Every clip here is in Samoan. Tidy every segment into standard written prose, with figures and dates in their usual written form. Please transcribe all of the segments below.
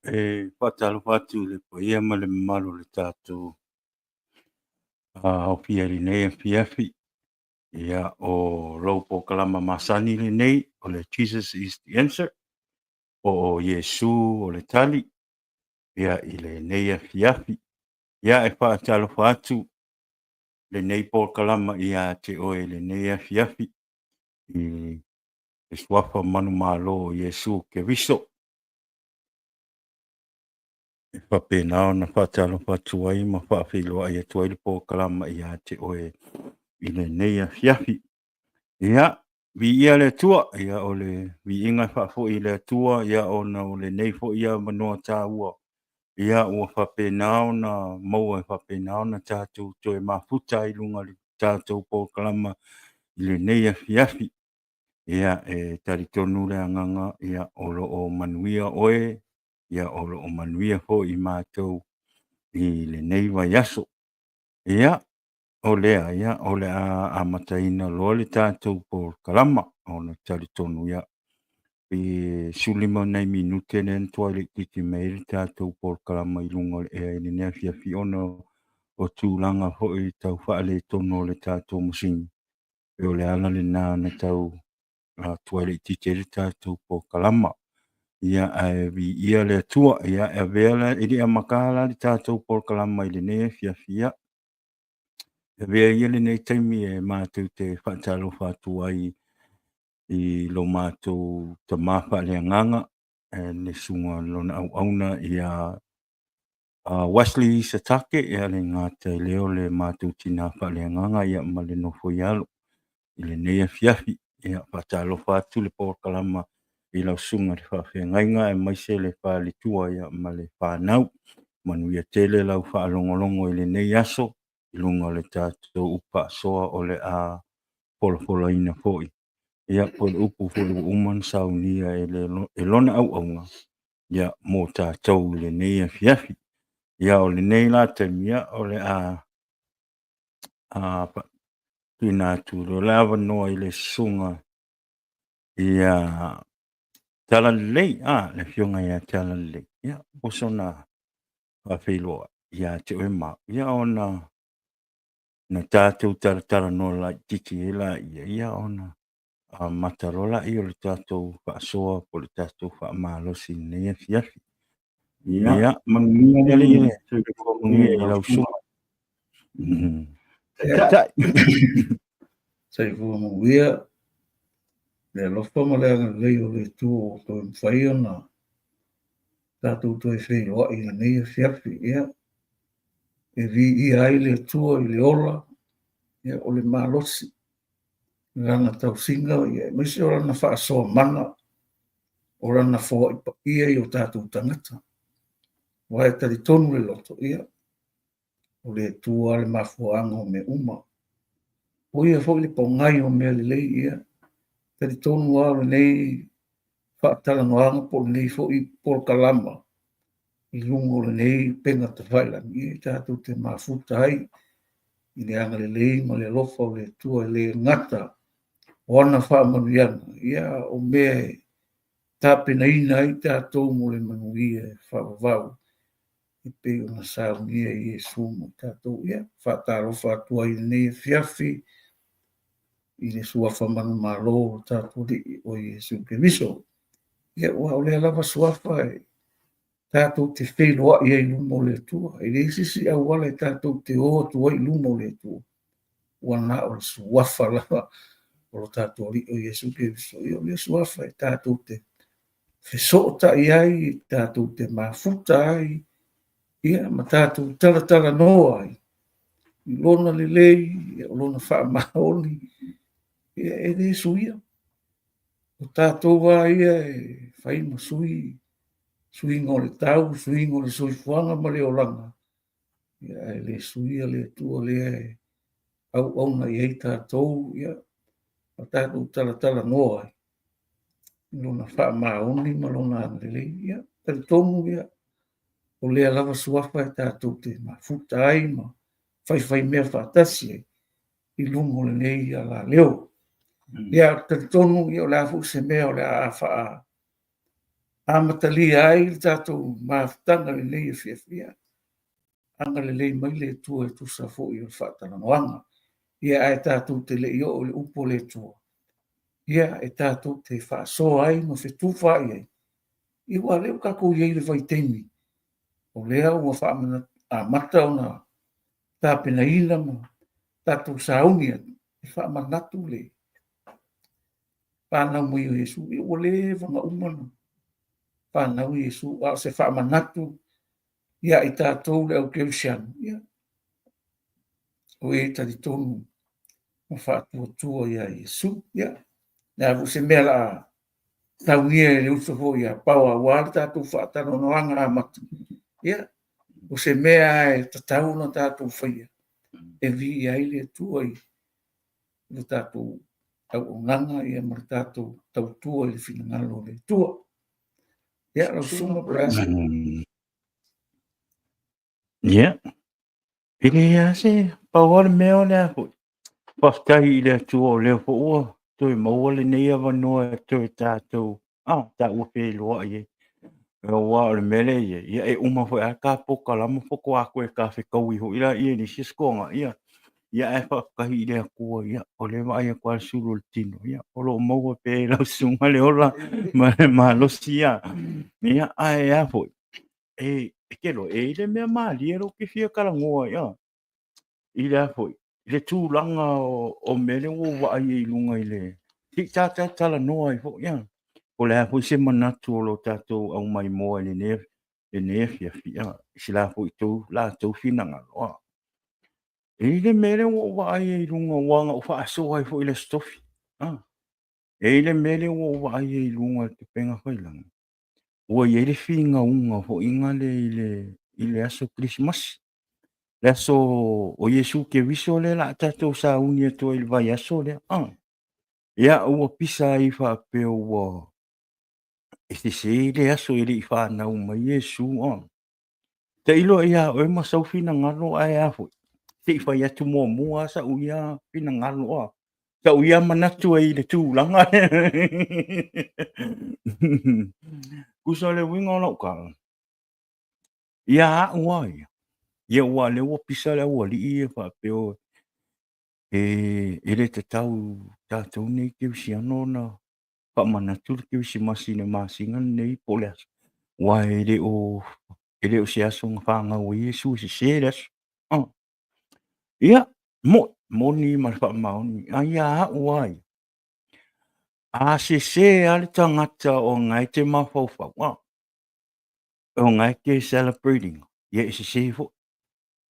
E faatalofa atu i le paia ma le mamalu o le tatou aofia i lenei afiafi. Ia, o lou polokalama masani lenei, o le Jesus is the Answer, po o Iesu o le Tali, ia, i lenei afiafi. Ia, e faatalofa atu lenei polokalama ia te oe i lenei afiafi i le suafa manumalo o Iesu Keriso. E faapena ona faatalofa atu ai ma faafeiloai atu ai le polokalama ia te oe i lenei afiafi. Ia, viia le Atua, ia o le viiga e faafoi i le Atua, ia ona o lenei foi avanoa taua, ia ua faapena ona maua e faapena ona tatou toe mafuta ai i luga o le tatou polokalama i lenei afiafi. Ia, e talitonu le agaga, ia, o lo o manuia oe, ia, o lo o manuia foi i matou i lenei vaiaso. Ia, o lea, ia, o le a amataina loa le tatou polokalama, ona talitonu, ia, i 15 nai minute lea na tuai laitiiti mai ai le tatou polokalama i luga o le ea i lenei afiafi ona o tulaga foi tau faaletonu o le tatou masini. O le ala lena na tau tuai laitiiti ai le tatou polokalama. Ia, ae viia le Atua. Ia, e avea la, e le i amata la le tatou polokalama i lenei afiafi, ia, e avea ia lenei taimi e matou te faatalofa atu ai i lo matou tama faaleagaga, le susuga lona auauna ia Wesley Satake, ia le gata i lea o le matou tina faaleagaga ia ma le nofo i alo i lenei afiafi. Ia faatalofa atu le polokalama i lau susuga i le faafeagaiga aemaise le faletua ia ma le fanau. Manuia tele lau faalogologo i lenei aso i luga o le tatou upu faasoa o le a folafolaina foi. Ia po o le upu foi ua uma ona saunia e lona auauna ia mo tatou i lenei afiafi. Ia o lenei la taimi, ia, o le a tuuina atu loa le avanoa i le susuga ia Talalelei, le afioga ia Talalelei, ia, po o sona faafeiloai ia te oe ma au, ia ona na tatou talatalanoa laitiiti ai laia, ia ona amata loa laia o le tatou faasoa po o le tatou faamalosi i lenei afiafi. Ia, manuia le soifua manuia i lau susuga. Taitai. Soifua manuia le alofa ma le agalelei o le Atua ua toe mafai ona tatou toe feiloai i lenei afiafi. Ia, e viia ai le Atua i le ola, ia, o le malosi, lana tausiga, ia, aemaise o lana faasoa mana, o lana foai paia i o tatou tagata. Aua e talitonu le loto, ia, o le Atua le mafuaaga o mea uma. O ia foi le pogai o mea lelei, ia, talitonu lava o lenei faatalanoaga po o lenei foi polokalama i luga o lenei upega tafailagi, ia, tatou te mafuta ai i le agalelei ma le alofa o le Atua e le gata o ana faamanuiaga, ia, o mea e tapenaina ai tatou mo le manuia e faavavau e pei ona saunia e Iesu mo tatou. Ia, faatalofa atu ai i lenei afiafi i le suafa manumalo o tatou Alii o Iesu Keriso. Ia, aua o lea lava suafa e tatou te feiloai ai i luma o le Atua. E leai se isi auala e tatou te o atu ai i luma o le Atua, ua na o le suafa lava o lo tatou Alii o Iesu Keriso. Ia, o lea suafa e tatou te fesootai ai, tatou te mafuta ai, ia, ma tatou talatalanoa ai i lona lelei, ia, o lona faamaoni, ia, e le suia. O tatou lava ia e fai ma sui, suiga o le tau, suiga o le soifuaga ma le olaga, ia, ae le suia le Atua lea e auauna i ai tatou, ia, ma tatou talatalanoa ai i lona faamaoni ma lona agalelei. Ia, talitonu, ia, o lea lava suafa e tatou te mafuta ai ma faifaimea faatasi ai i luga o lenei alaleo. Ia, talitonu, ia, o le a foi se mea o le a faa Amatalia ai le tatou mafutaga i lenei afiafi. Ia agalelei mai le Atua e tusa foi o le faatalanoaga. Ia ae tatou te le i oo i le upu a le Atua, ia e tatou te faasoa ai ma fetufaai ai, ia aua o lea ua tatou i ai i le vaitaimi o lea ua amata ona tapenaina ma tatou sauni atu e faamanatu le fanau mai o Iesu. Ia ua leva ona uma ona fanau Iesu, a o se faamanatu ia i tatou le au kerisiano, ia, o e talitonu ma faatuatua ia Iesu. Ia, o le a foi se mea o le a saunia e le uso foi ia Power aua le tatou faatalanoaga amata, ia, o se mea lava e tatau ona tatou faia e viia ai le Atua i le tatou auaunaga ma le tatou tautua i le finagalo o le Atua. Ia, lau Susuga po o le a se... Ia, e leai lava se... pau lava le mea o le a foi, faafetai i le Atua o lea foi ua toe maua lenei avanoa e toe tatou taua feiloai ai. Aua o le mea lea e i ai, ia e uma foi lava le ta polokalama faatoa toe ta fetaui foi lea i le isi Aso Toonai. Ia ae faafetai i le Atua, ia o lea e vaai atu lava i le sulu o le tino, ia o lo o maua pea e lau susuga le ola ma le malosi. Ia ae a foi, e te iloa, e i ai le mea malie lea ou te fia talanoa ai, i le a foi, i le tulaga o mea lea ua ou vaai ai i luga i le, se i tatou talanoa ai foi, po o le a foi se manatu o lo tatou aumaimoa i lenei afiafi, i se la foi latou finagalo. E i ai le mea lea ua ou vaai ai i luga, aua na ou faasoa ai foi i le Aso Tofi. E i ai le mea lea ua ou vaai ai i luga o le upega tafailagi, ua i ai le finauga foi lea i le aso Kerisimasi, le aso o Iesu Keriso lea o le a tatou sauni atu ai i le vaiaso lea. Ia ua pisa ai faapea ua e sese le aso e le i fanau mai Iesu. Tailo ia oe ma sou finagalo ae a foi, se i fai atu muamua lava sau ia finagalo, sau ia manatu ai i le tulaga lea. Tusa o le uiga o lau tala, ia au lava ia, ia aua o lea ua pisa le aualii ia faapea e le tatau i tatou nei kerisiano ona faamanatu le kerisimasi i le masina lenei po o le aso, aua e le o e le o se aso na fanau ai Iesu, e sese le aso. Ia, moni, moni ma le faamaoni. A ia au lava ia, a sese lava le tagata o na e te mafaufau, o na e te celebrate ina, ia e sese foi.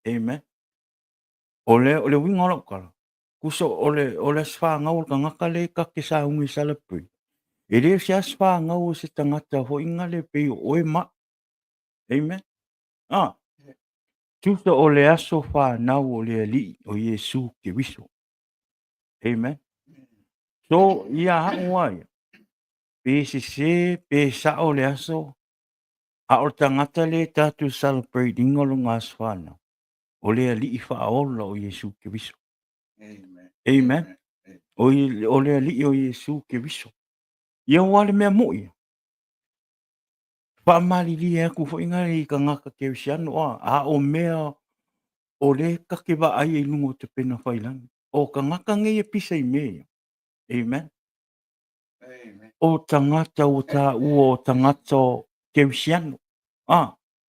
Amen. O le, o le uiga o lau tala, tusa o le, o le aso fanau o le tagata lea ta te sauni e celebrate, e le o se aso fanau o se tagata foi nale pei o oe ma au. Amen. Tusa o le aso fanau o le Alii o Iesu Keriso. Amen. So, ia au lava ia, pe sese, pe sao le aso, a o le tagata lea tatou celebrate ina lona aso fanau, o le Alii faaola o Iesu Keriso. Amen. Amen. O, o le Alii o Iesu Keriso. Ia aua le mea moi, faamalilie atu foi na i tagata kerisiano, a o mea o lea ta te vaai ai i luga o upega tafailagi. O tagata nei e pisa i mea ia. Amen. O tagata ua taua o tagata kerisiano.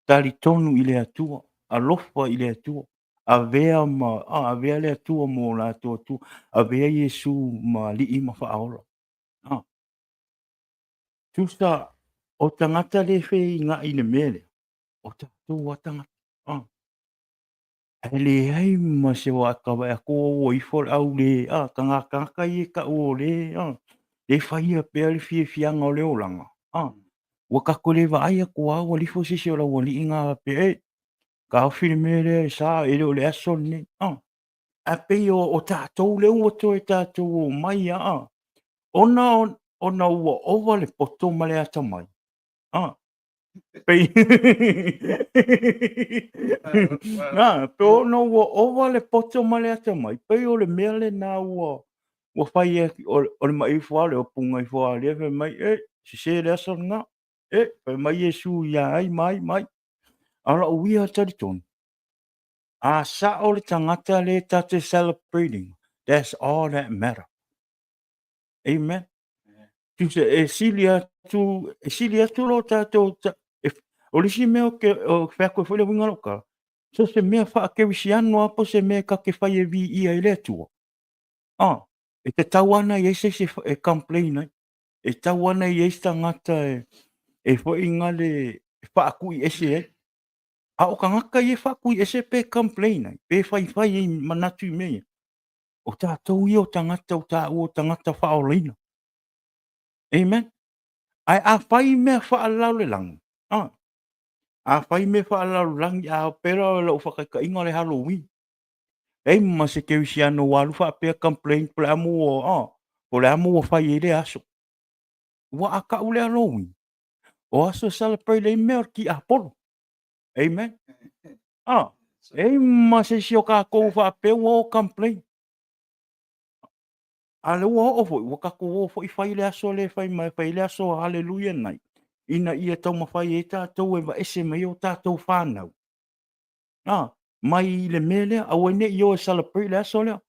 Talitonu i le Atua, alofa i le Atua, avea ma avea le Atua mo latou Atua, avea Iesu ma Alii ma Faaola. Tusa o tagata le feina'i i le mea lea, o tatou lava tagata. Ae leai ma se vaai atu ua ifo le au le, tagata ia e tau o le, le faia pea le fiafiaga o le olaga. Ua tatou le vaai atu lava ua alu ifo se isi o le aualii na faapea, e, taofi le mea lea e sa, e le o le aso lenei. Ae pei o tatou lea ua toe tatou omai lava, ona ona ua ova le poto ma le atamai. Pei pe ona ua ova le poto ma le atamai, pei o le mea lena ua ua fai atu, o le ma'i ifo lava o le opuga ifo lava o lea fai mai, e, sese le aso lena. E, fai mai Iesu ia ai ma ai ma ai. A o la'u ia talitonu, a sa'o le tagata lea ta te celebrate ina, that's all that matter. Amen. Tusa e sili atu, e sili atu lo tatou, e, o le isi mea o ke, o fai atu ai foi le uiga o lau tala, so se mea faakerisiano lava po o se mea ta te fai e viia ai le Atua, ah, e tatau lava ona i ai se isi e complain ai. E tatau lava ona i ai se tagata e, e foi na le faatui ese ai. A o tagata ia e faatui ese pe complain ai, pe faifai ai manatu i mea ia, o tatou ia o tagata ua taua o tagata faaolaina. Amen. Ae a fai mea faalalolelagi, ah, a fai mea faalalolagi, a pei o lou faataitaiga o le Halloween. Leai ma se kerisiano ua alu faapea complain po o le a mea ua, ah, po o le a mea ua fai ai lea aso. Ua a tau le Halloween, o aso e celebrate ai mea o le tiapolo. Amen. Ah, leai ma se isi o tatou faapea ua o complain. A lea ua oo foi, ua tatou o foi fai le aso lea e fai mai, fai le aso Hallelujah Night, ina ia taumafai ai tatou e vaese mai o tatou fanau. Ah, mai le mea lea, aua ne i o e celebrate le aso lea.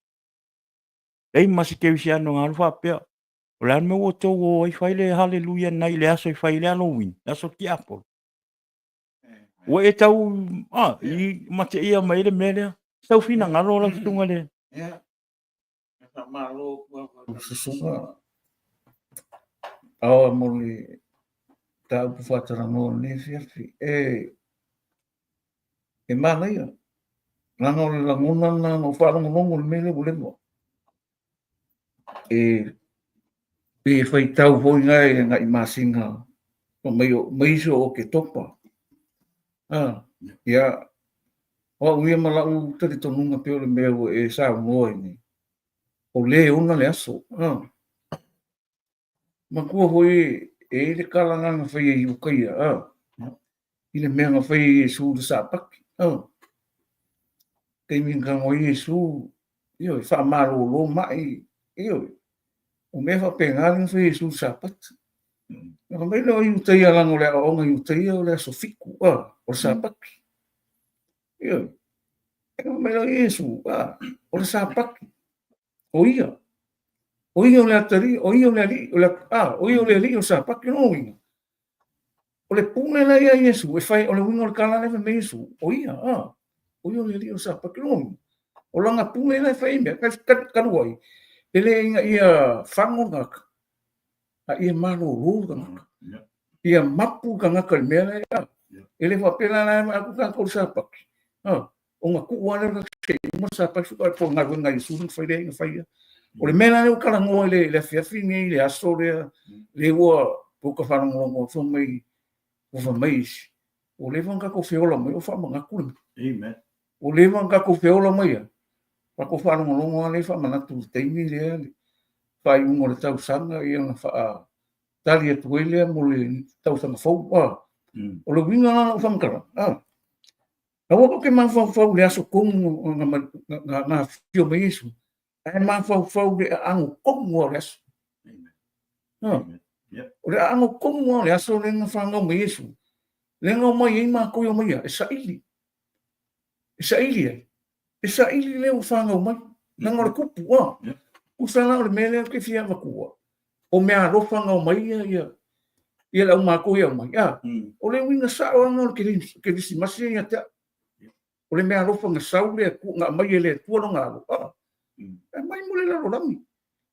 Leai ma se kerisiano na alu faapea, o le a le mea ua outou o ai fai le Hallelujah Night i le aso e fai ai le Halloween, le aso o le tiapolo. Ua e tau ah, i mateia mai ai le mea lea. Sau finagalo lau susuga le... Ia, e faamalo atu lava i lau susuga Aoa mo le mataupu faatalanoa o lenei afiafi. E, e manaia, leaga o le lagona lena na ou faalogologo i le mea lea ua leva. E pei e faitau foi na e agai masina fai mai o mai isi o Oketopa. Ia, o au ia ma lau talitonuga pei o le mea ua e saunoa ai nei, o le ona le aso. Matua foi e i ai le tala na na faia i Iutaia, i le mea na faia e Iesu i le Sapati. Taimi na tago ai Iesu, ioe, faamalolo mai, ioe. O mea faapena lea na faia e Iesu i le Sapati. Na fai mai lea o Iutaia leaga o le aoaoga i Iutaia o le aso 7, o le Sapati. Ioe. E fai mai lea o Iesu, o le Sapati, o ia. O ia o le Atalii, o ia o le Alii, o le, o ia o le Alii o le Sapati, o lona uiga, o le pule la ia Iesu e fai, o le uiga o le tala lea fai mai Iesu, o ia, o ia o le Alii o le Sapati, o lona uiga, o lana pule la e fai ai mea, talu ai, e le ina ia fago le tagata, a ia malolo le tagata. Ia mapu le tagata i le mea lea, e le faapea la la e vaai atu tatou i le Sapati, ona tuu lava lea o le tagata se i uma le Sapati faatoa po o le galuega a Iesu na fai lea na fai ia. O le mea la lea ua talanoa i le afiafi lenei i le aso lea, lea ua ta faalogologo atu fai mai, ua fai mai isi, ua leva ona tatou feola mai o faamanatu le mea. Amen. Ua leva ona tatou feola mai ia, tatou faalogologo lava lea faamanatu i le taimi lea, le faaiuga o le tausaga, ia ona faatali atu ai lea mo le tausaga fou. O le uiga la o lau faamatalaga, aua tou te mafaufau i le aso tonu na afio mai ai Iesu, ae mafaufau i le aano tonu lava o le aso. O le aano tonu lava o le aso lea na fanau mai ai Iesu, lea na omai ai matou e omai e saili. E saili ai. E saili lea ua fanau mai. Leaga o le kupu, a. Tusa la o le mea lea ou te fia avatua, o meaalofa na omai ia, ia, ia le au matou ia aumai, a. O le uiga sao lava lena o le Kerisimasi ia te au. O le meaalofa na sau le Atua, na aumai e le Atua lona alo, a. E aumai mo le lalolagi.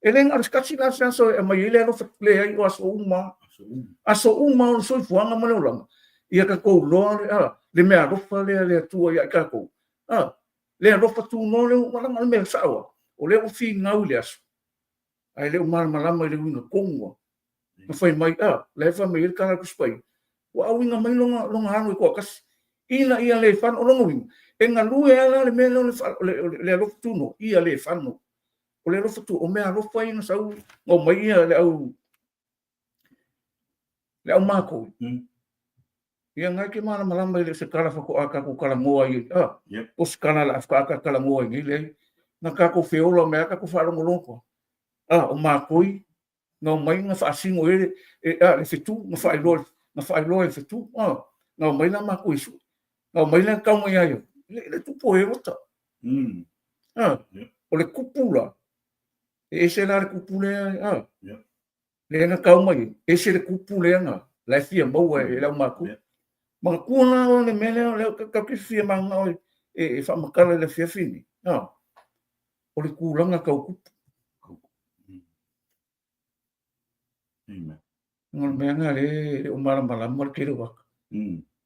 E le na o le tasi la se aso e aumai ai le alofa, leai o aso uma lava. Aso uma o le soifuaga ma le olaga, ia tatou iloa le, a, le meaalofa lea a le Atua ia i tatou. A, le alofa tunoa lea ua leaga o le mea sao lava, o lea ua finau i le aso, ae le o malamalama i le uiga tonu lava. Na fai mai, a, la e fai mai ai le tala a le Tusi Paia, ua auina mai lona, lona alo e toatasi, ina ia le fano. O lona uiga, e galue lava la le mea lea o le, o le, le alofa tunoa, ia le fano. O le alofa tu, o meaalofa ia na sau, na omai ia le au, le au matou. Ia na e te malamalama i le o se tala faatoa tatou talanoa ai, a, o se tala la faatoa tatou talanoa ai nei, leai. Na tatou feola mai lava tatou faalogologo, a, o matou na omai na faasino i ai le, a, le fetu, na faailoa Na faailoa e fetu. Na omai la makou e sue. Na omai la tau mai ia ia. Le tupu o Herota. O le kupu la, e ese la le kupu lea, lea na tau mai, ese le kupu lea na, la e fia maua e le aumakua. Manatua la o le mea lea, lea tatou te fia mananao e faamatala i le afiafi lenei, o le tulaga tau kupu. Amen. O le mea lena lea e le o malamalama le tele o tagata.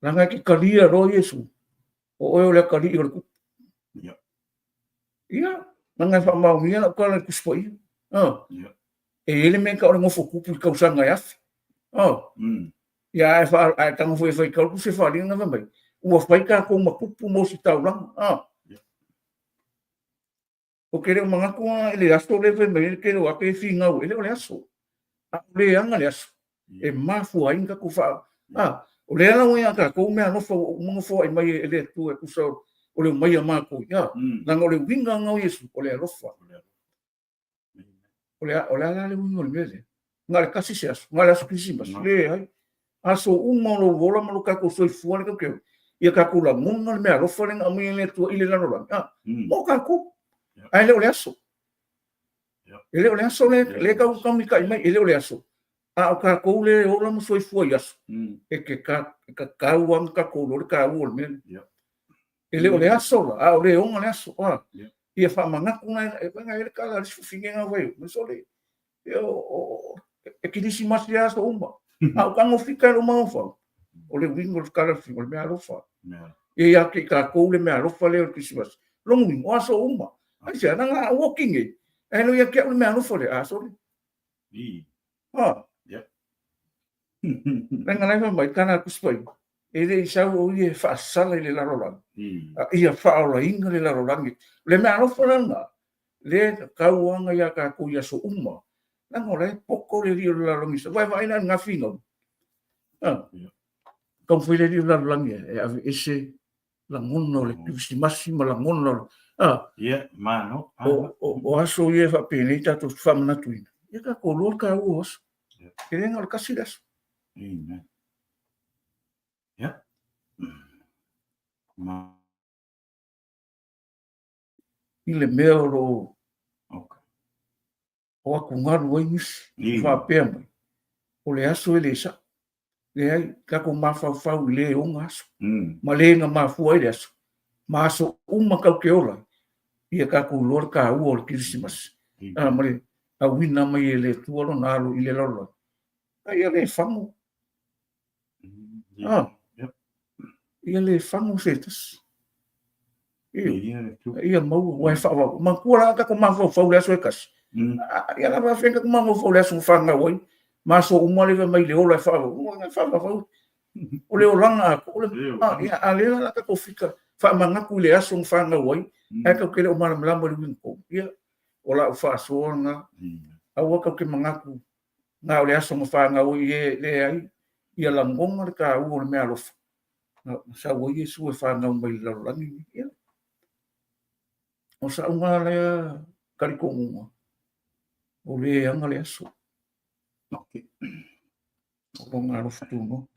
Leaga e te talia loa Iesu, o oe o le atalii o le kupu. Yeah. Ia, leaga e faamaonia lau tala i le Tusi Paia. Yeah. E i ai le mea e tau o le nofo kupu i le tausaga e 1000. Ia, ae fa, ae tago foi e faitau le Tusi Faaaliga fai mai, ua fai tatou ma kupu mo ositaulaga. Yeah. Ou te le o manatu lava i le aso lea fai mai ai le tele o ata e finau, e le o le aso. A o le aga le aso e mafua ai ona tatou faa... A, o lea la ua ia tatou meaalofa ua uma ona foai mai e le Atua e tusa o le omai a matou, a, leaga o le uiga lena o Iesu, o le alofa. O le a, o le a la le uiga o le mea lea? Na o le tasi se aso, na o le aso Kerisimasi. Leai. Aso uma o lou ola ma lo tatou soifua lea tatou te ola, ia tatou lagona le meaalofa lea na aumai e le Atua i le lalolagi, a, mo tatou. Ae le o le aso. E le o le aso lea, lea tau taumitai mai, e le o le aso. A o tatou lea e ola ma soifua i aso, e te ka, e tatau lava ona tatou iloa le taua o le mea lea. E le o le aso la, a o le ona le aso. A, ia faamanatu na, e vaai na i ai le tala a le isi fafine na fai, mai sole, e kerisimasi lava aso uma. A o tago fika e lou mafaufau, o le uiga o le tala o le meaalofa. E ia te i tatou le meaalofa lea o le kerisimasi. Lona uiga, o aso uma. Aisea, leaga a ou oti nei, e le o ia te au le meaalofa lea, a sole. Ha. Leaga la e fai mai, tala a Tusi Paia, e le i sau o ia e faasala i le lalolagi, a ia faaolaina le lalolagi. O le meaalofa la lena, lea e tatau lava ona ia tatou i aso uma, leaga o la e poto le alii o le lalolagi. Vaevaai la i lena finauga, taumafai le alii o le lalolagi e aveese lagona o le Kerisimasi ma lagona o le... Ia, malo. O aso ia e faapenei tatou te faamanatuina, ia tatou iloa le taua o aso. E le na o le tasi le aso. Amen. Ia. Ma... I le mea o lo o okay. o atugalu ai nisi, i faapea mai, o le aso e le sa'o. Leai, tatou mafaufau i le ona aso, ma le na mafua ai le aso, ma aso uma tatou te ola ai, ia tatou iloa le taua o le Kerisimasi, a, ma le auina mai e le Atua lona alo i le lalolagi. A ia le fago. A, ia le fago se tasi. Ia maua, ua e faavavau. Manatua la tatou mafaufau i le aso e tasi. Ia la faafefea tatou mafaufau i le aso na fanau ai, ma aso uma lea fai mai le ola e faavavau. E faavavau. O le olaga atoa. Ia, a lea la tatou fika faamanatu i le aso na fanau ai, ae tatou te le o malamalama i le uiga tonu. Ia, o lau faasoa lena. Aua tatou te manatu na o le aso na fanau ai, e leai. Ia lagona le taua o le meaalofa. Na sau ai Iesu e fanau mai i le lalolagi lenei. Ia, o sa'u na lea talitonuga, o le aga le aso. Okay. O lona alofa tunoa.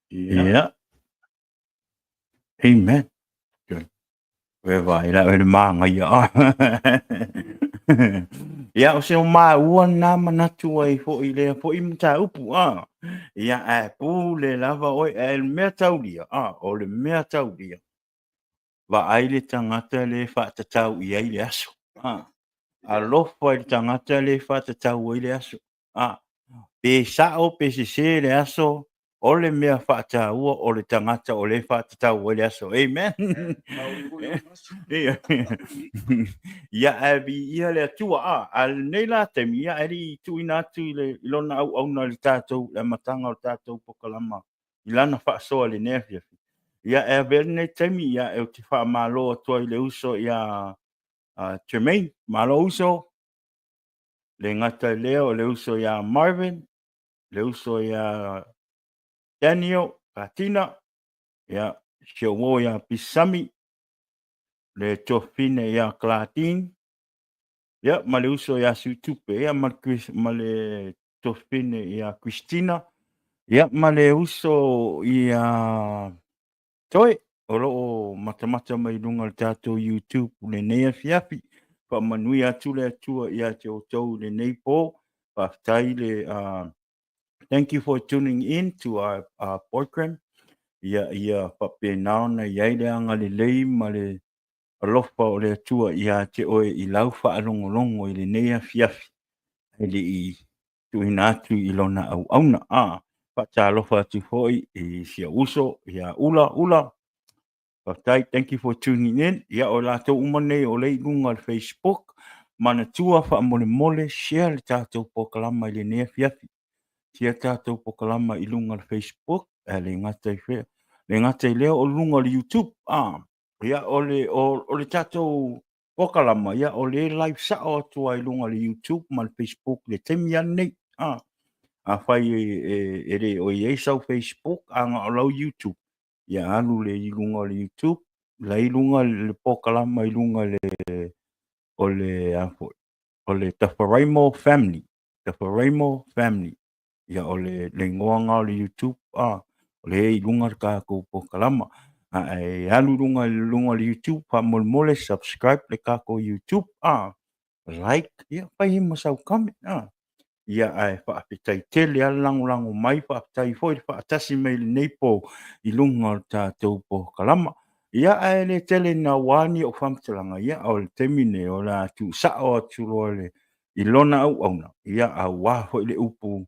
Yeah. Amen. Good. E vai la e le māngaia. Ia, o se o māua nā manatu ai foi lea foi mataupu, a. Ia, ae pule lava oe, ae le mea taulia, a, o le mea taulia. Vaai le tagata le faatatau i ai le aso, a. Alofa i le tagata le faatatau ai le aso. A, pe sa'o pe sesē le aso, o le mea faataua o le tagata o lea e faatatau ai le aso. Amen. Ia, ae viia le Atua. A, a lenei la taimi, ia, e le i tuuina atu i, le, i lona auauna i le tatou, le amataga o le tatou pokalama i lana faasoa i lenei afiafi. Ia, e avea lenei taimi, ia, ou te faamalo atu ai i le uso ia Jermaine. Malo uso, le gata i lea o le uso iā Marvin, le uso iā Daniel Katina, ia, si ou uo iā Pisami, le tuafafine iā Cladine, ia, ma le uso iā Suitupe, ia, ma le, ma le tuafafine iā Christina. Ia, ma le uso ia Toe, o lo o matamata mai luga o le tatou YouTube lenei afiafi. Faamanuia atu le Atua ia te outou i lenei po. Faafetai le uh, thank you for tuning in to our, our program. Ia, ia faapena ona i ai le agalelei ma le alofa o le Atua ia te oe i lau faalogologo i lenei afiafi. E le i tuuina atu i lona auauna. A, faatalofa atu foi i si ou uso ia Ula. Ula, faafetai, thank you for tuning in. Ia, o latou uma nei o lea i luga o le Facebook. Manatua faamolemole, share le tatou polokalama i lenei afiafi. Share tatou polokalama i luga o le Facebook, e le gata i fea, le gata i lea o luga o le YouTube. A, ia, o le, o, o le tatou polokalama, ia o lea e live sao atu lava i luga o le YouTube ma le Facebook i le taimi lava lenei. A, afai e, e, e le o i ai sau Facebook, a na o lau YouTube, ia alu le i luga o le YouTube, la i luga le polokalama i luga le o le a foi, o le Tafaraimo Family, Tafaraimo Family. Ia o le, le igoa lena o le YouTube, a, o lea e i luga le tatou polokalama. Ae alu i luga i luga o le YouTube, faamolemole subscribe le tatou YouTube, a, like, ia fai ai ma sau comment, a. Ia ae faafetai tele lava le lagolago mai, faafetai foi le faatasi mai i lenei po i luga o le tatou polokalama. Ia ae le tele naua ni ou faamatalaga, ia o le taimi lenei o le a tuusao atu loa le i lona auauna, ia aua foi le upu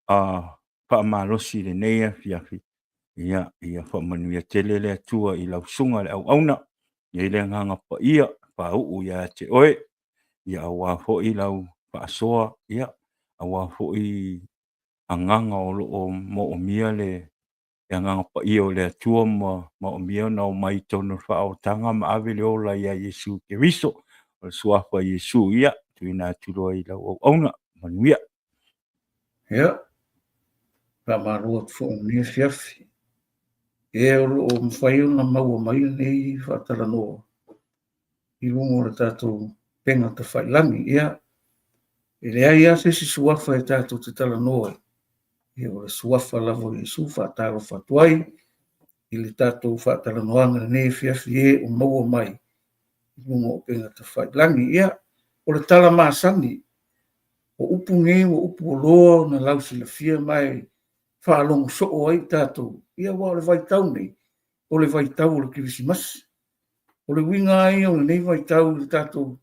a faamalosi i lenei afiafi, ia, ia faamanuia tele le Atua i lau susuga i le auauna, i ai le agaga paia faauu ia te oe, ia aua foi lau faasoa, ia aua foi agaga o lo o moomia le le Agaga Paia o le Atua ma maomia ona omai i totonu o le faaolataga ma ave le ola ia Iesu Keriso. O le suafa o Iesu ia, tuuina atu loa i lau auauna. Manuia. Ia, faamalo atu foi i lenei afiafi. E o lo o mafai ona maua mai lenei faatalanoa i luga o le tatou upega tafailagi. Ia, e leai lava se isi suafa e tatou te talanoa ai, ia o le suafa lava o Iesu faatalofa atu ai i le tatou faatalanoaga lenei afiafi e o maua mai i luga o upega tafailagi. Ia, o le tala masani, o upu nei ua upu oloa ona lausilafia ma e faalogo soo ai tatou, ia aua o le vaitau nei, o le vaitau o le Kerisimasi. O le uiga lava ia o lenei vaitau i le tatou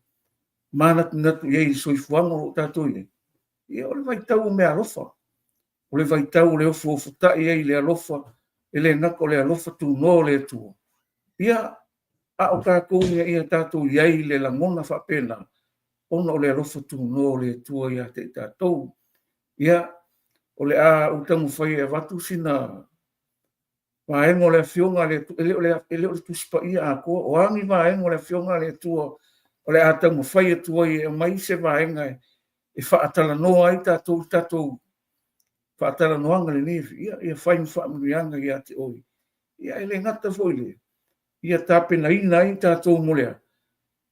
manatunatu i ai i le soifuaga o lo o tatou i ai, ia o le vaitau o meaalofa, o le vaitau o le ofoofotai ai i le alofa, e le gata o le alofa tunoa o le Atua, ia, a o tatou ina ia tatou i ai i le lagona faapena, ona o le alofa tunoa o le Atua ia te i tatou. Ia, o le a ou taumafai e avatu sina vaega o le Afioga a le Atua, e le o le, e le o le Tusi Paia atoa, o a ni vaega o le Afioga a le Atua o le a taumafai atu ai e aumai se vaega e, e faatalanoa ai tatou i tatou faatalanoaga lenei, ia, ia fai ma faamanuiaga ia te oe. Ia, e le gata foi lea, ia tapenaina ai tatou mo le a?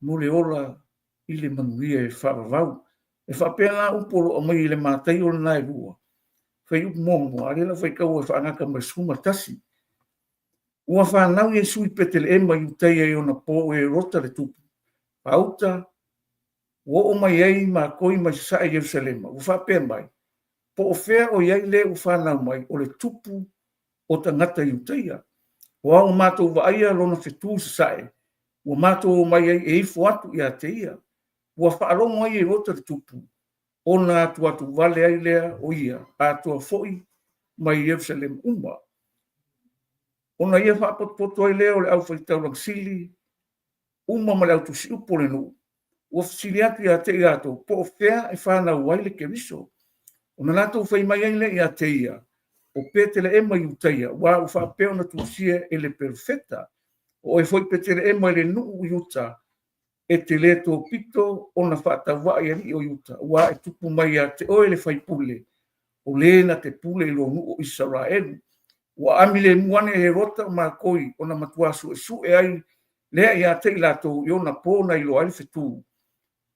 Mo le ola i le manuia e faavavau. E faapea la upu o lo o aumai i le Mataio lena e lua, fuaiupu muamua, a o lea o le a ou faitaua e faagata ma le 11. Ua fanau Iesu i Peteleema i Iutaia i ona po o Herota le tupu, pauta ua oo mai ai makoi mai sasae i Ierusalema, ua faapea mai, Po o fea o i ai le ua fanau mai o le tupu o tagata Iutaia? Aua ua matou vaaia lona fetu i sasae, ua matou omai ai e ifo atu ia te ia. Ua faalogo ai Herota le tupu, ona atuatu vale ai lea o ia, atoa foi mai Ierusalema uma. Ona ia faapotopoto ai lea o le aufaitaulaga sili uma ma le autusiupu o le nuu, ua fesili atu ia te i latou, po o fea e fanau ai le Keriso. Ona latou fai mai ai lea ia te ia, o Peteleema i Iutaia, aua ua faapea ona tusia e le perofeta, o oe foi Peteleema i le nuu i uta, e te le topito ona faatauvaa i alii o Iuta, aua e tupu mai ia te oe le faipule, o le na te pule i lou nuu o Isaraelu. Ua aami lemu ane e Herota o makoi ona matua suesue ai lea ia te i latou i ona po na iloa ai le fetu,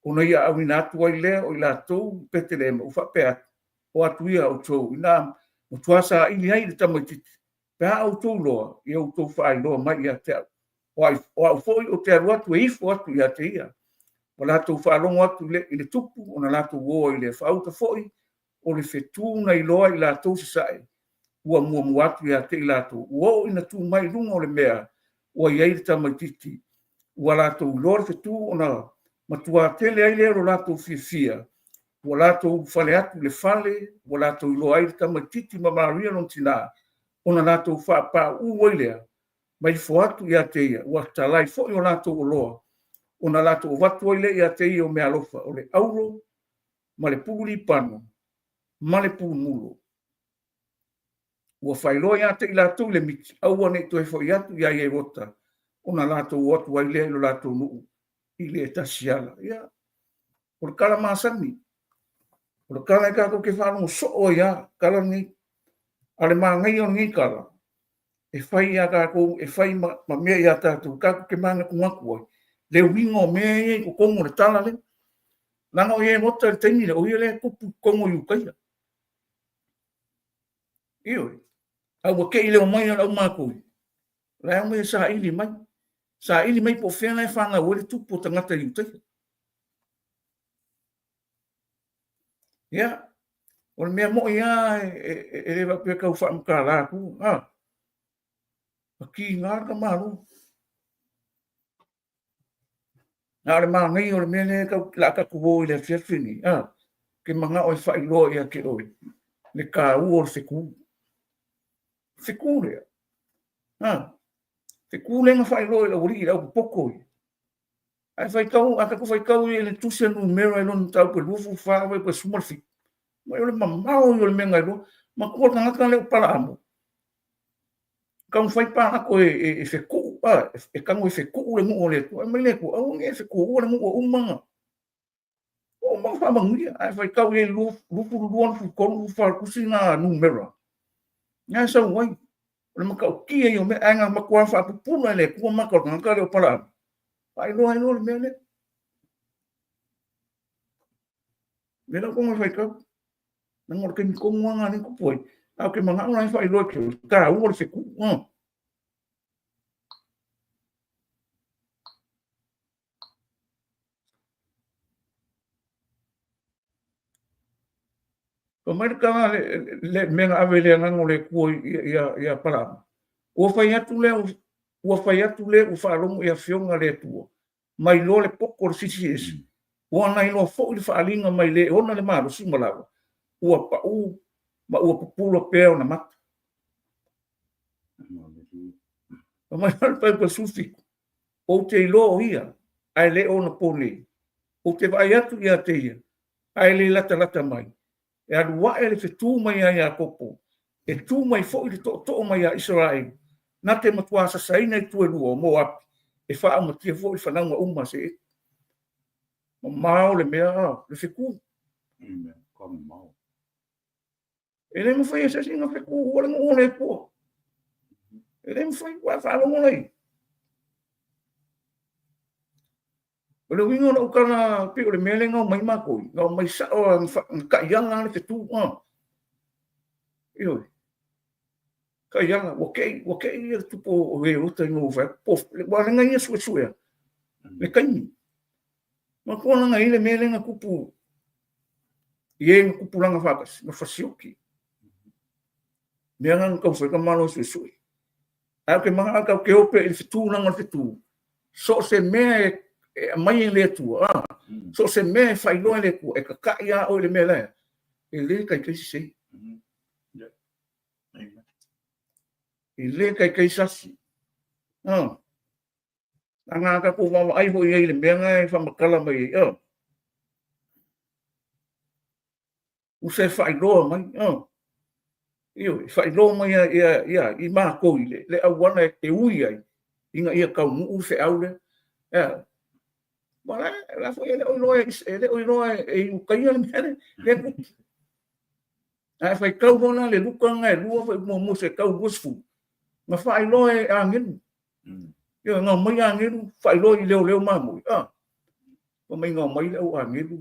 ona ia aauina atu ai lea o i latou i Peteleema, ua faapea atu, O atu ia outou, ina Matua saili ai i le tamaitiiti, pe a outou iloa, ia outou faailoa mai ia te au. O au, o au foi ou te alu atu e ifo atu ia te ia. Ua latou faalogo atu i le tupu, ona latou o ai lea. Faauta foi o le fetu na iloa ai i latou sasae, ua muamua atu ia te i latou. Ua oo ina tu mai i luga o le mea ua i ai le tamaitiiti, ua latou iloa le fetu ona matua tele ai lea o lo latou fiafia, ua latou ulufale atu i le fale, ua latou iloa ai le tamaitiiti ma Maria lona tina, ona latou faapauu ai lea, ma ifo atu ia te ia, ua talai foi o latou oloa, ona latou avatu ai lea ia te ia o meaalofa, o le auro ma le pulu lipano ma le pulu mulo. Ua faailoa ia te i latou i le miti, aua ne i toe foi atu ia Ierota, ona latou o atu ai lea i lo latou nuu i le tasi ala. Ia, o le tala masani, o le tala e tatou te faalogo soo ai lava, tala lenei. A o le manaia o lenei tala, e fai ia tatou, e fai ma mea ia tatou, tatou te manatunatu ai, le uiga o mea ia i totonu o le tala lea. Leaga o Ierota i le taimi lea, o ia lea e tupu i totonu o Iutaia. Ioe. A ua te i le omai o le aumakui, o la e omai e saili mai. Saili mai po o fea la e fanau ai le tupu o tagata Iutaia. Ia, o le mea moi lava e, e, e le faapea tau faamatala atu, a, na tiga le tamaloa. Na o le manaia o le mea lea tau la tatou o i le afiafi lenei, a, ke manao e faailoa ia te oe le taua o le fetu. Fetu lea, a, fetu lea na faailoa i le aualii i le aupopoto ia. Ae faitau, a tatou faitau i le tusi a Numera i lona mataupu e 24 fuaiupu e 17, mai o le mamao ia o le mea na iloa. Matua le tagata lea o Palaamo, taumafai Palako e fetuu, e tago e fetuu le nuu o le Atua. Fai mai le Atua, aua ne i e fetuua le nuu ua uma ona ua uma ona faamanuia. Ae faitau i ai i le 22, 23, 24 o le tusi lena a Numera, na e sau ai. O le matautia ia o mea, ae na matua faapupula e le Atua mata o le tagata lea o Palaamo, faailoa ai loa le mea lea. Lea la ua faitau. Leaga o le taimi tonu lava lena lea na tupu ai. Ae ou te manao la e faailoa i te taua le fetu. Fai mai le tala le mea na ave i le agaga o le Atua ia Palaamo, ua fai atu lea, ua fai atu le ua faalogo i afioga a le Atua, ma iloa le poto o le Silisili Ese, ua na iloa foi le faaaliga mai le e ona le malosi ma lava, ua pau ma ua pupula pea ona mata. Fai mai le Fuaiupu 17, ou te iloa o ia, ae le o anapo nei. Ou te vaai atu ia te ia, ae le latalata mai. E alu ae le fetu mai ia Iakopo, e tu mai foi le tootoo mai ia Isaraelu, na te matuā sasaina itu e lua o Moapi, e faaaumatia foi le fanauga uma a Seeti. Mamao le mea, le fetu. E le mafai e se isi ona fetuua le nuu o le Atua. E le mafai, ua e faalogo lai. O le uiga o lau tala, pei o le mea lea na omai matou, na omai sao na taiala le fetu. Ioe. Taiala, ua tei, ua tei ia le tupu o Herota ina ua fai atu, ua laga ia suesuea le taimi. Matua laga i le mea lea na tupu i e na tupulaga faatasi, na fasioki. Mea na na taumafai ka Malo e suesue. Ae ou te manao tatou te o pea i le fetu laga o le fetu. So o se mea e aumai e le Atua, so o se mea e faailoa e le Atua, e tata'i lava oe i le mea la e le taitai sese. E le taitai sasi. Leaga a tatou vaavaai foi i ai i le mea na e faamatala mai ai, tusa e faailoa mai, ioe, e faailoa mai ia i matou i le auala e ui ai ina ia taunuu le feau lea. Ea, ma la foi e le o iloa e le o iloa e Iutaia le mea lea, lea tupu. Ae faitau loa la le Luka na e lua foi muamua se tau 20, na faailoa e agelu. Ioe, na omai agelu faailoa i leoleo mamoe. Ah, fai mai na omai le au agelu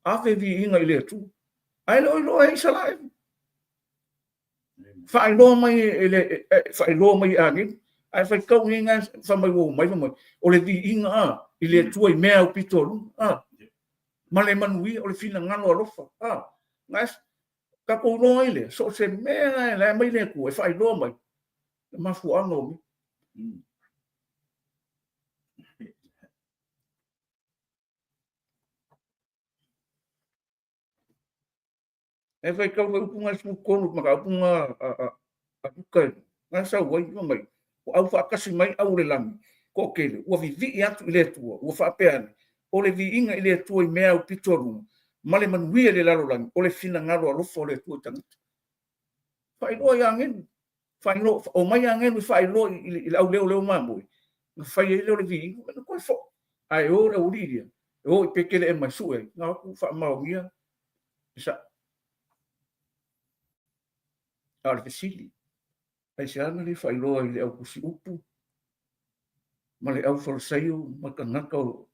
ave viiga i le Atua. Ae le o iloa e Isaraelu. Faailoa mai e le faailoa mai e agelu. Ae faitau nei na fai mai ua omai fai mai o le viiga a i le Atua i mea aupito a luga a ma le manuia o le finagalo alofa a na tatou iloa ai lea so o se mea e la e aumai le Atua e faailoa mai le mafuaaga o mea. E faitau le upu na e 13 mataupu na a Luka na sau ai fai mai, ua aufaatasi mai au o le lagi toatele, ua vivii atu i le Atua, ua faapea ane, o le viiga i le Atua i mea aupito a luga, ma le manuia i le lalolagi, o le finagalo alofa o le Atua i tagata. Faailoa i agelu, faailoa, omai agelu e faailoa i le auleoleo mamoe, na fai ai lea o le viiga, na toe foi. Ae o le aualii ia, e o i Petelehema e sue ai, na o atu faamaonia le sao. A o le fesili, aisea na le faailoa ai i le au tusi upu ma le au Farisaio ma tagata o lo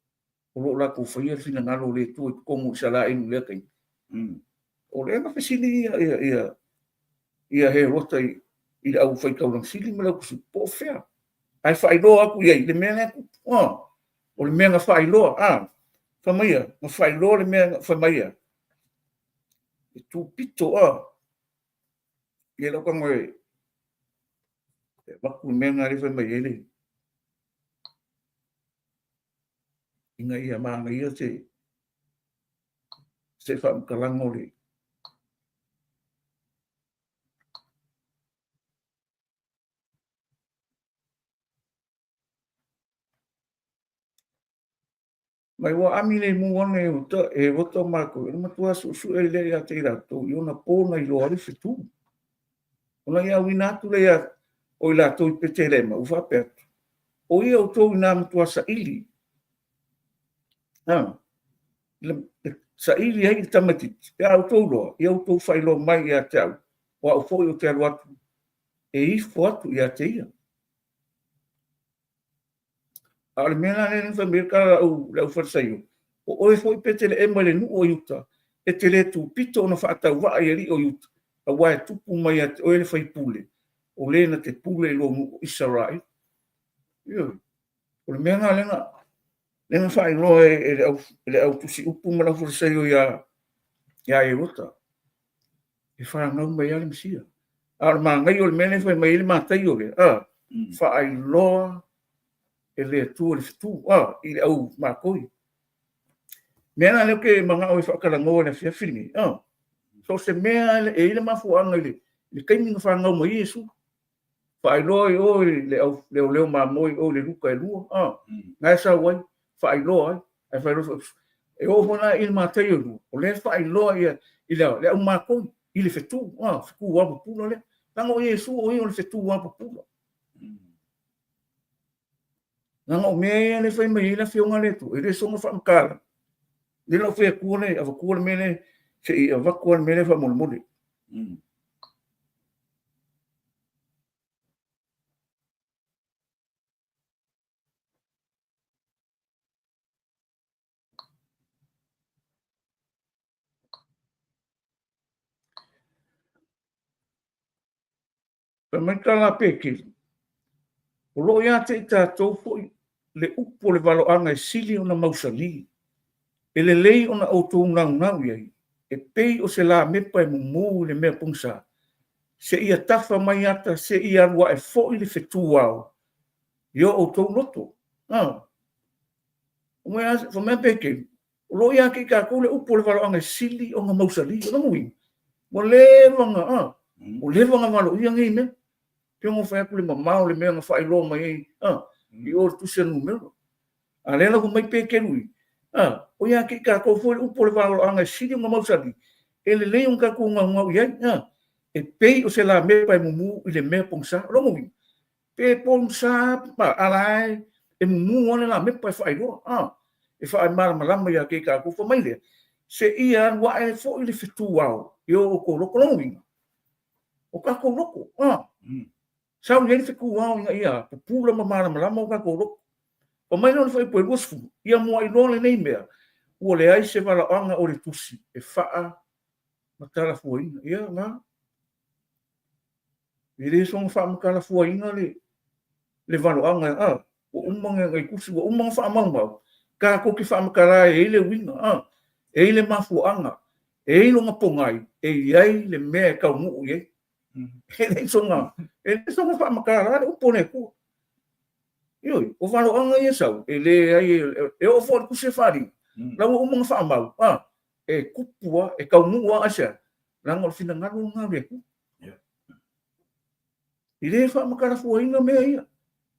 o latou faia le finagalo o le Atua i totonu o Isaraelu i lea taimi? O lea na fesili ia, ia, ia, ia Herota i, i le au faitaulaga sili ma le au tusi upu, po o fea? Ae faailoa atu i ai le mea lea e tupu. Oh, o le mea na faailoa, ah, fai mai ia, na faailoa le mea, fai mai ia, e tupito, ah, ia lau tago e avatu le mea lena lea fai mai ai le, ina ia manaia se, se faamatalaga o le, Mai ua ami le mu ana e uta, e rota o matou, e matua suesue lea ia te i latou i ona po na iloa ai le fetu. Ona ia auina atu lea ia o i latou i Petelema, ua faapea atu, o ia outou inā matua saili, a, le, saili ai i le tamaitiiti, pe a outou iloa, ia outou faailoa mai ia te au, o au foi ou te alu atu e ifo atu ia te ia. A o le mea la lea na fai mai ai le tala a le aufalesaio, o oe foi Peteleema i le nuu o Iuta, e te le tupito ona faatauvaa i alii o Iuta, aua e tupu mai ia te oe le faipule, o le na te pule i lou nuu o Isaraelu. Ioe. O le mea lena lea na, lea na faailoa e le au, e le au tusiupu ma le aufalesaio ia, ia Erota. E fanau mai lava le Mesia. A o le manaia o le mea lea e fai mai ai le Mataio lea, a, faailoa e le Atua le fetu, a, i le au makoi. Mea la lea ou te manao e faatalanoa i le afiafi lenei, a, so o se mea e i ai le mafuaaga i le, le taimi na fanau mai ai Iesu. Faailoa i o i le au leoleo mamoe i o i le Luka e 2, a, na e sau ai, faailoa ai, ae faailoa foi, e oo foi la i le Mataio e 2, o lea e faailoa ia i le, le au makoi i le fetu, a, fetu apupula lea. Leaga o Iesu o ia o le fetu apupula. Leaga o mea ia lea e fai mai ai le Afioga a le Atua, e le soona faamatala. Lea la ua fai atua le, avatua le mea lea, se i avatu lava le mea lea faamolemole. Fai mai le tala a Petelu, O lo o ia te i tatou foi le upu o le valoaga e sili ona mausali, e lelei ona outou naunau i ai, e pei o se lamepa e mumu i le mea pogisa, seia tafa mai ata seia alu ae foi le fetu ao i o outou loto. A. Fai mai a Petelu, O lo o ia te i tatou le upu o le valoaga e sili ona mausali. O lona uiga, ua leva ona, a, ua leva ona valoia nei mea. Pei ona ou fai atu le mamao o le mea na faailoa mai ai, a, i o i le tusi a Numera. A lea la ua fai mai Peteru i, a, o ia te i tatou foi le upu o le valoaga e sili ona mausali, e lelei ona tatou naunau i ai, a, e pei o se lamepa e mumu i le mea pogisa. O lona uiga, Pe pogisa pa a la e e mumu lava le lamepa e faailoa, a, e faamalamalama ia te i tatou. Fai mai lea, seia alu ae foi le fetu ao i o outou loto. Lona uiga, o tatou loto, a, sau i ai le fetu ao ina ia pupula ma malamalama o tatou loto. Fai mai lea o le fuaiupu e 20, ia muai loa lenei mea, ua leai se valaoaga o le tusi e faamatalafuaina. Ia, na. E le soona faamatalafuaina le le valoaga, a, ua uma ona i tusi, ua uma ona faamaumau, tatou te faamatala e i ai le uiga, a, e i ai le mafuaaga, e i ai lona pogai, e i ai le mea e taunuu i ai. E le soona, e le soona faamatala le upu a le Atua. Ioe, o valoaga ia e sau, e leai, e oo foi i le tusi e faaaliga, la ua uma ona faamau, a, e tupu lava, e taunuu lava, aisea? Leaga o le finagalo lena o le Atua. E le faamatalafuaina mea ia.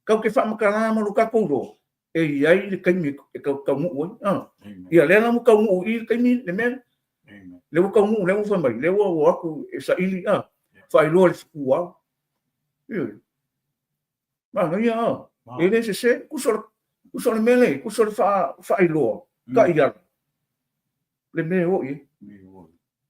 Tatou te faamatala ma lo tatou iloa, e i ai le taimi e taunuu ai. Ah. Ia lea la ua taunuu i le taimi le mea. Lea ua taunuu, lea ua fai mai, lea ua o atu e saili, ah, faailoa le fetu ao. Ioe. Manaia, ah. E le sese, tusa o le mea lea, tusa o le faailoa, taiala, le mea e o i ai.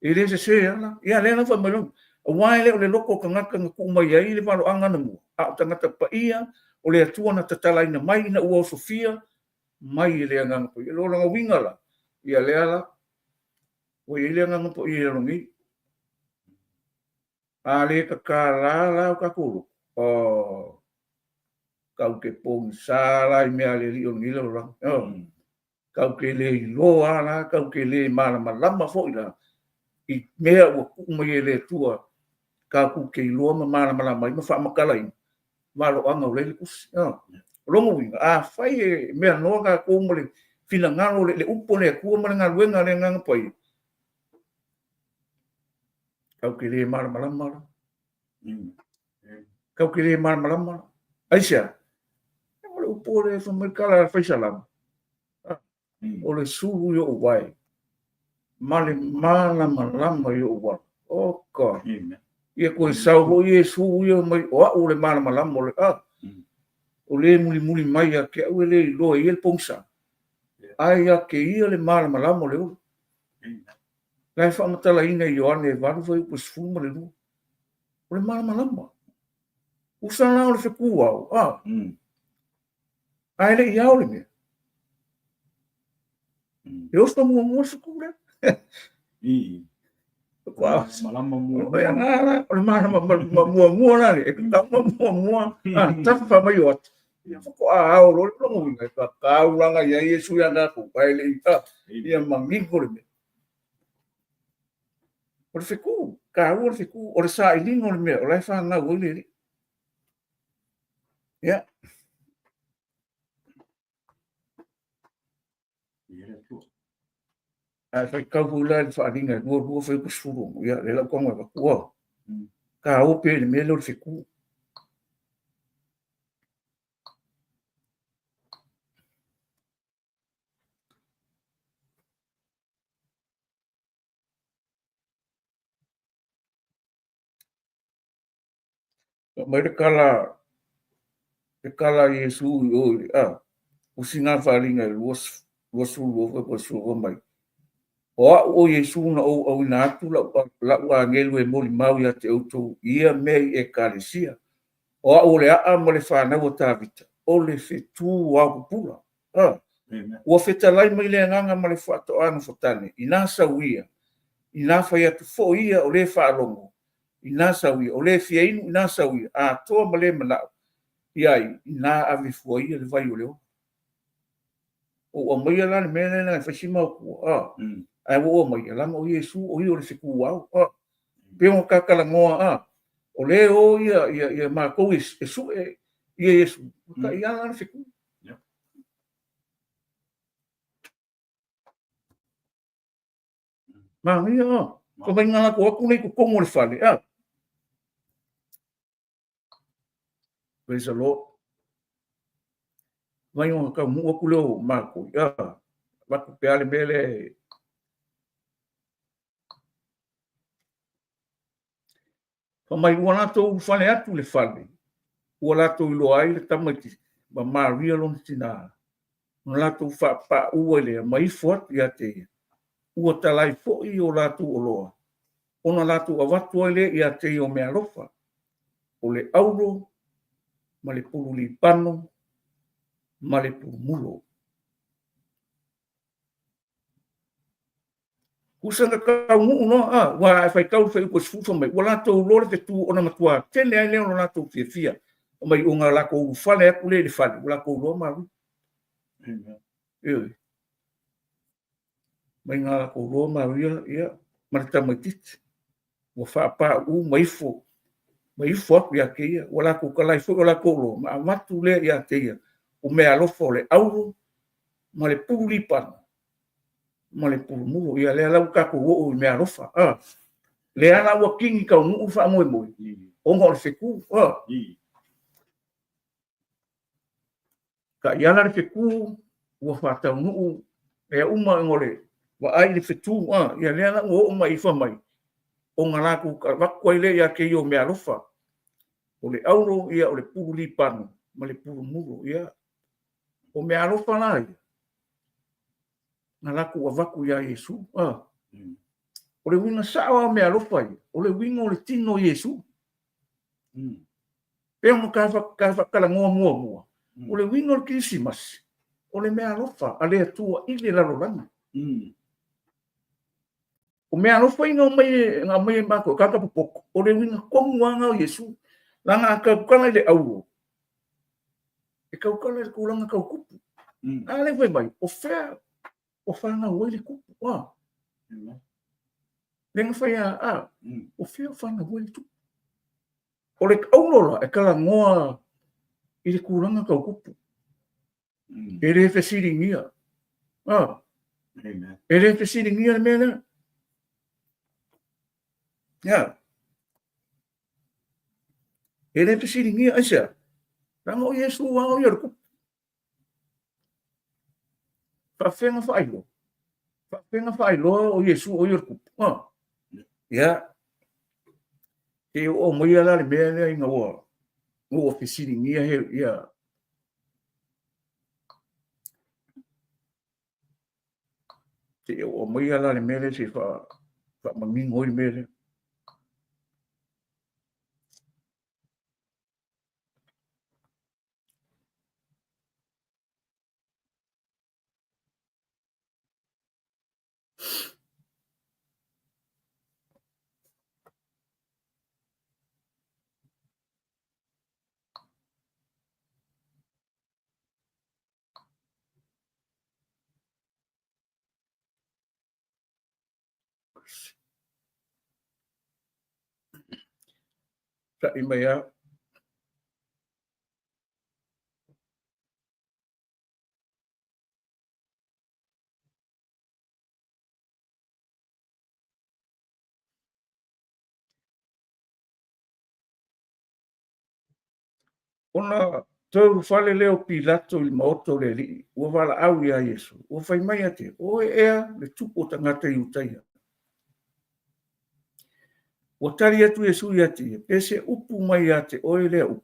E le sese ala. Ia, lea la fai mai loa, aua e le o le loto o tagata na tuu mai ai le valoaga anamua, a o tagata paia o le Atua na tatalaina mai ina ua osofia mai e le Agaga Paia. O lona uiga la, ia lea la, ua i ai le Agaga Paia i lalo nei. A le tatala la o tatou loto, oh, tatou te pogisa la i mea a le Alii o lenei lalolagi. Oh. Tatou te le iloa la, tatou te le malamalama foi la i mea ua tuu mai e le Atua tatou te iloa ma malamalama ai ma faamatalaina valoaga o la e i le tusi. O lona uiga, afai e mea noa tatou ma le finagalo, le upu a le Atua ma le galuega a le Agaga Paia, tatou te le malamalama la. Tatou te le malamalama la. Aisea? O le upu o le fai mai le tala a le Fai Salamo, o le sulu i ou vae ma le malamalama i ou ala. Oka. Ia toe sau foi Iesu ia mai, o au o le malamalama o le a. O le mulimuli mai ia te au e le iloa e ia le pogisa. Ae ia te ia le malamalama o le ola. La e faamatalaina i Ioane 8 fuaiupu 12. O le malamalama. Usa la o le fetu ao, a. Ae le i ao le mea. E oso muamua le fetu lea. Malama muamua. O le malama muamua la le, e tatau muamua, a, tafa mai o atu. Ia faatoa ao loa le lona uiga, e tataulaga i ai Iesu ia tatou, ae le i, a, ia manino le mea. O le fetu, taua le fetu, o le sailiga o le mea, o la e fanau ai le Alii. Ia. Ae faitau foi la i le faaaliga e 22 fuaiupu 16, ia, lea la ua tago e avatu, ua taua pea i le mea lea o le fetu. Mai le tala, le tala a Iesu i o i le, a, usi ngā faaaliga e 22 foi po o le 12 mai. O au o Iesu na ou auina atu lau, lau agelu e molimau ia te outou i ia mea i Ekalesia. O au o le aa ma le fanau a Tavita, o le fetu ao pupula. A, ua fetalai mai le Agaga ma le faatoa nofotane, inā sau ia, inā fai atu foi ia o le faalogo, inā sau ia, o le fia inu, inā sau ia, atoa ma le manao i ai, inā ave fua ia le vai o le ola. Ua ou aumaia la le mea lea leaga e fai si maotua, a, ae ua ou aumaia, leaga o Iesu o ia o le fetu ao, a. Pei ona ta talanoa, a, o lea e o ia, ia, ia matou e, e sue ia Iesu, ua taiala le fetu. Manaia, a. Fai mai na latou atu nei i totonu o le fale, a. Praise the Lord. Mai ona taunuu atu lea o matou, a. Avatu pea le mea lea e Fai mai ua latou ulufale atu i le fale, ua latou iloa ai le tamaitiiti ma Maria lona tinā, ona latou faapauu ai lea ma ifo atu ia te ia. Ua talai foi o latou oloa, ona latou avatu ai lea ia te ia o meaalofa, o le auro ma le pulu libano ma le pulumulo. Tusa na taunuu loa, a, ua a e faitau le fuaiupu e 10 fai mai, ua latou iloa le fetu ona matua tele ai lea o lo latou fiafia, fai mai ona latou ulufale atu lea i le fale, ua latou iloa Maria. Ioe. Mai na latou iloa Maria, ia, ma le tamaitiiti. Ua faapauu ma ifo, ma ifo atu ia te ia, ua latou talai foi o latou oloa, ma avatu lea ia te ia, o meaalofa o le auro ma le pulu lipana ma le pulumulo. Ia lea la ua tatou oo i meaalofa. A, lea la ua kini taunuu le faamoemoe ona o le fetu. A, taiala le fetu ua faataunuu mea uma ona o le vaai i le fetu. A, ia lea la ua oo mai i fai mai ona latou avatu ai lea ia te ia o meaalofa o le auro, ia o le pulu lipano ma le pulumulo. Ia o meaalofa la ia na latou avatu iā Iesu. A. O le uiga sao lava o meaalofa ia, o le uiga o le tino o Iesu. Pei ona ta faatalanoa muamua, o le uiga o le Kerisimasi, o le meaalofa a le Atua i le lalolagi. O meaalofa ia na aumai e matou e tagata popoto, o le uiga tonu lava lena o Iesu. Leaga a tautala i le auro, e tautala i le tulaga tau tupu. A lea fai mai, o fea o fanau ai le tupu? A. Lea na fai a, o fea o fanau ai le tupu? O le auro la, e talanoa i le tulaga tau tupu. E le fesiligia. A. E le fesiligia le mea lea. Ia. E le fesiligia, aisea? Leaga o Iesu lava o ia o le tupu. Faafefea faailoa? Faafefea faailoa o Iesu o ia o le tupu? Ah. Ia. E oo maia la le mea lea ina ua ua fesiligia he ia se oo maia la le mea lea se faamanino ai le mea lea. Sa'i mai lava. Ona toe ulufale lea o Pilato i le maota o le alii, ua valaau iā Iesu, ua fai mai ia te ia, O oe ea le tupu o tagata Iutaia? Ua tali atu Iesu ia te ia, Pe se upu mai ia te oe lea upu,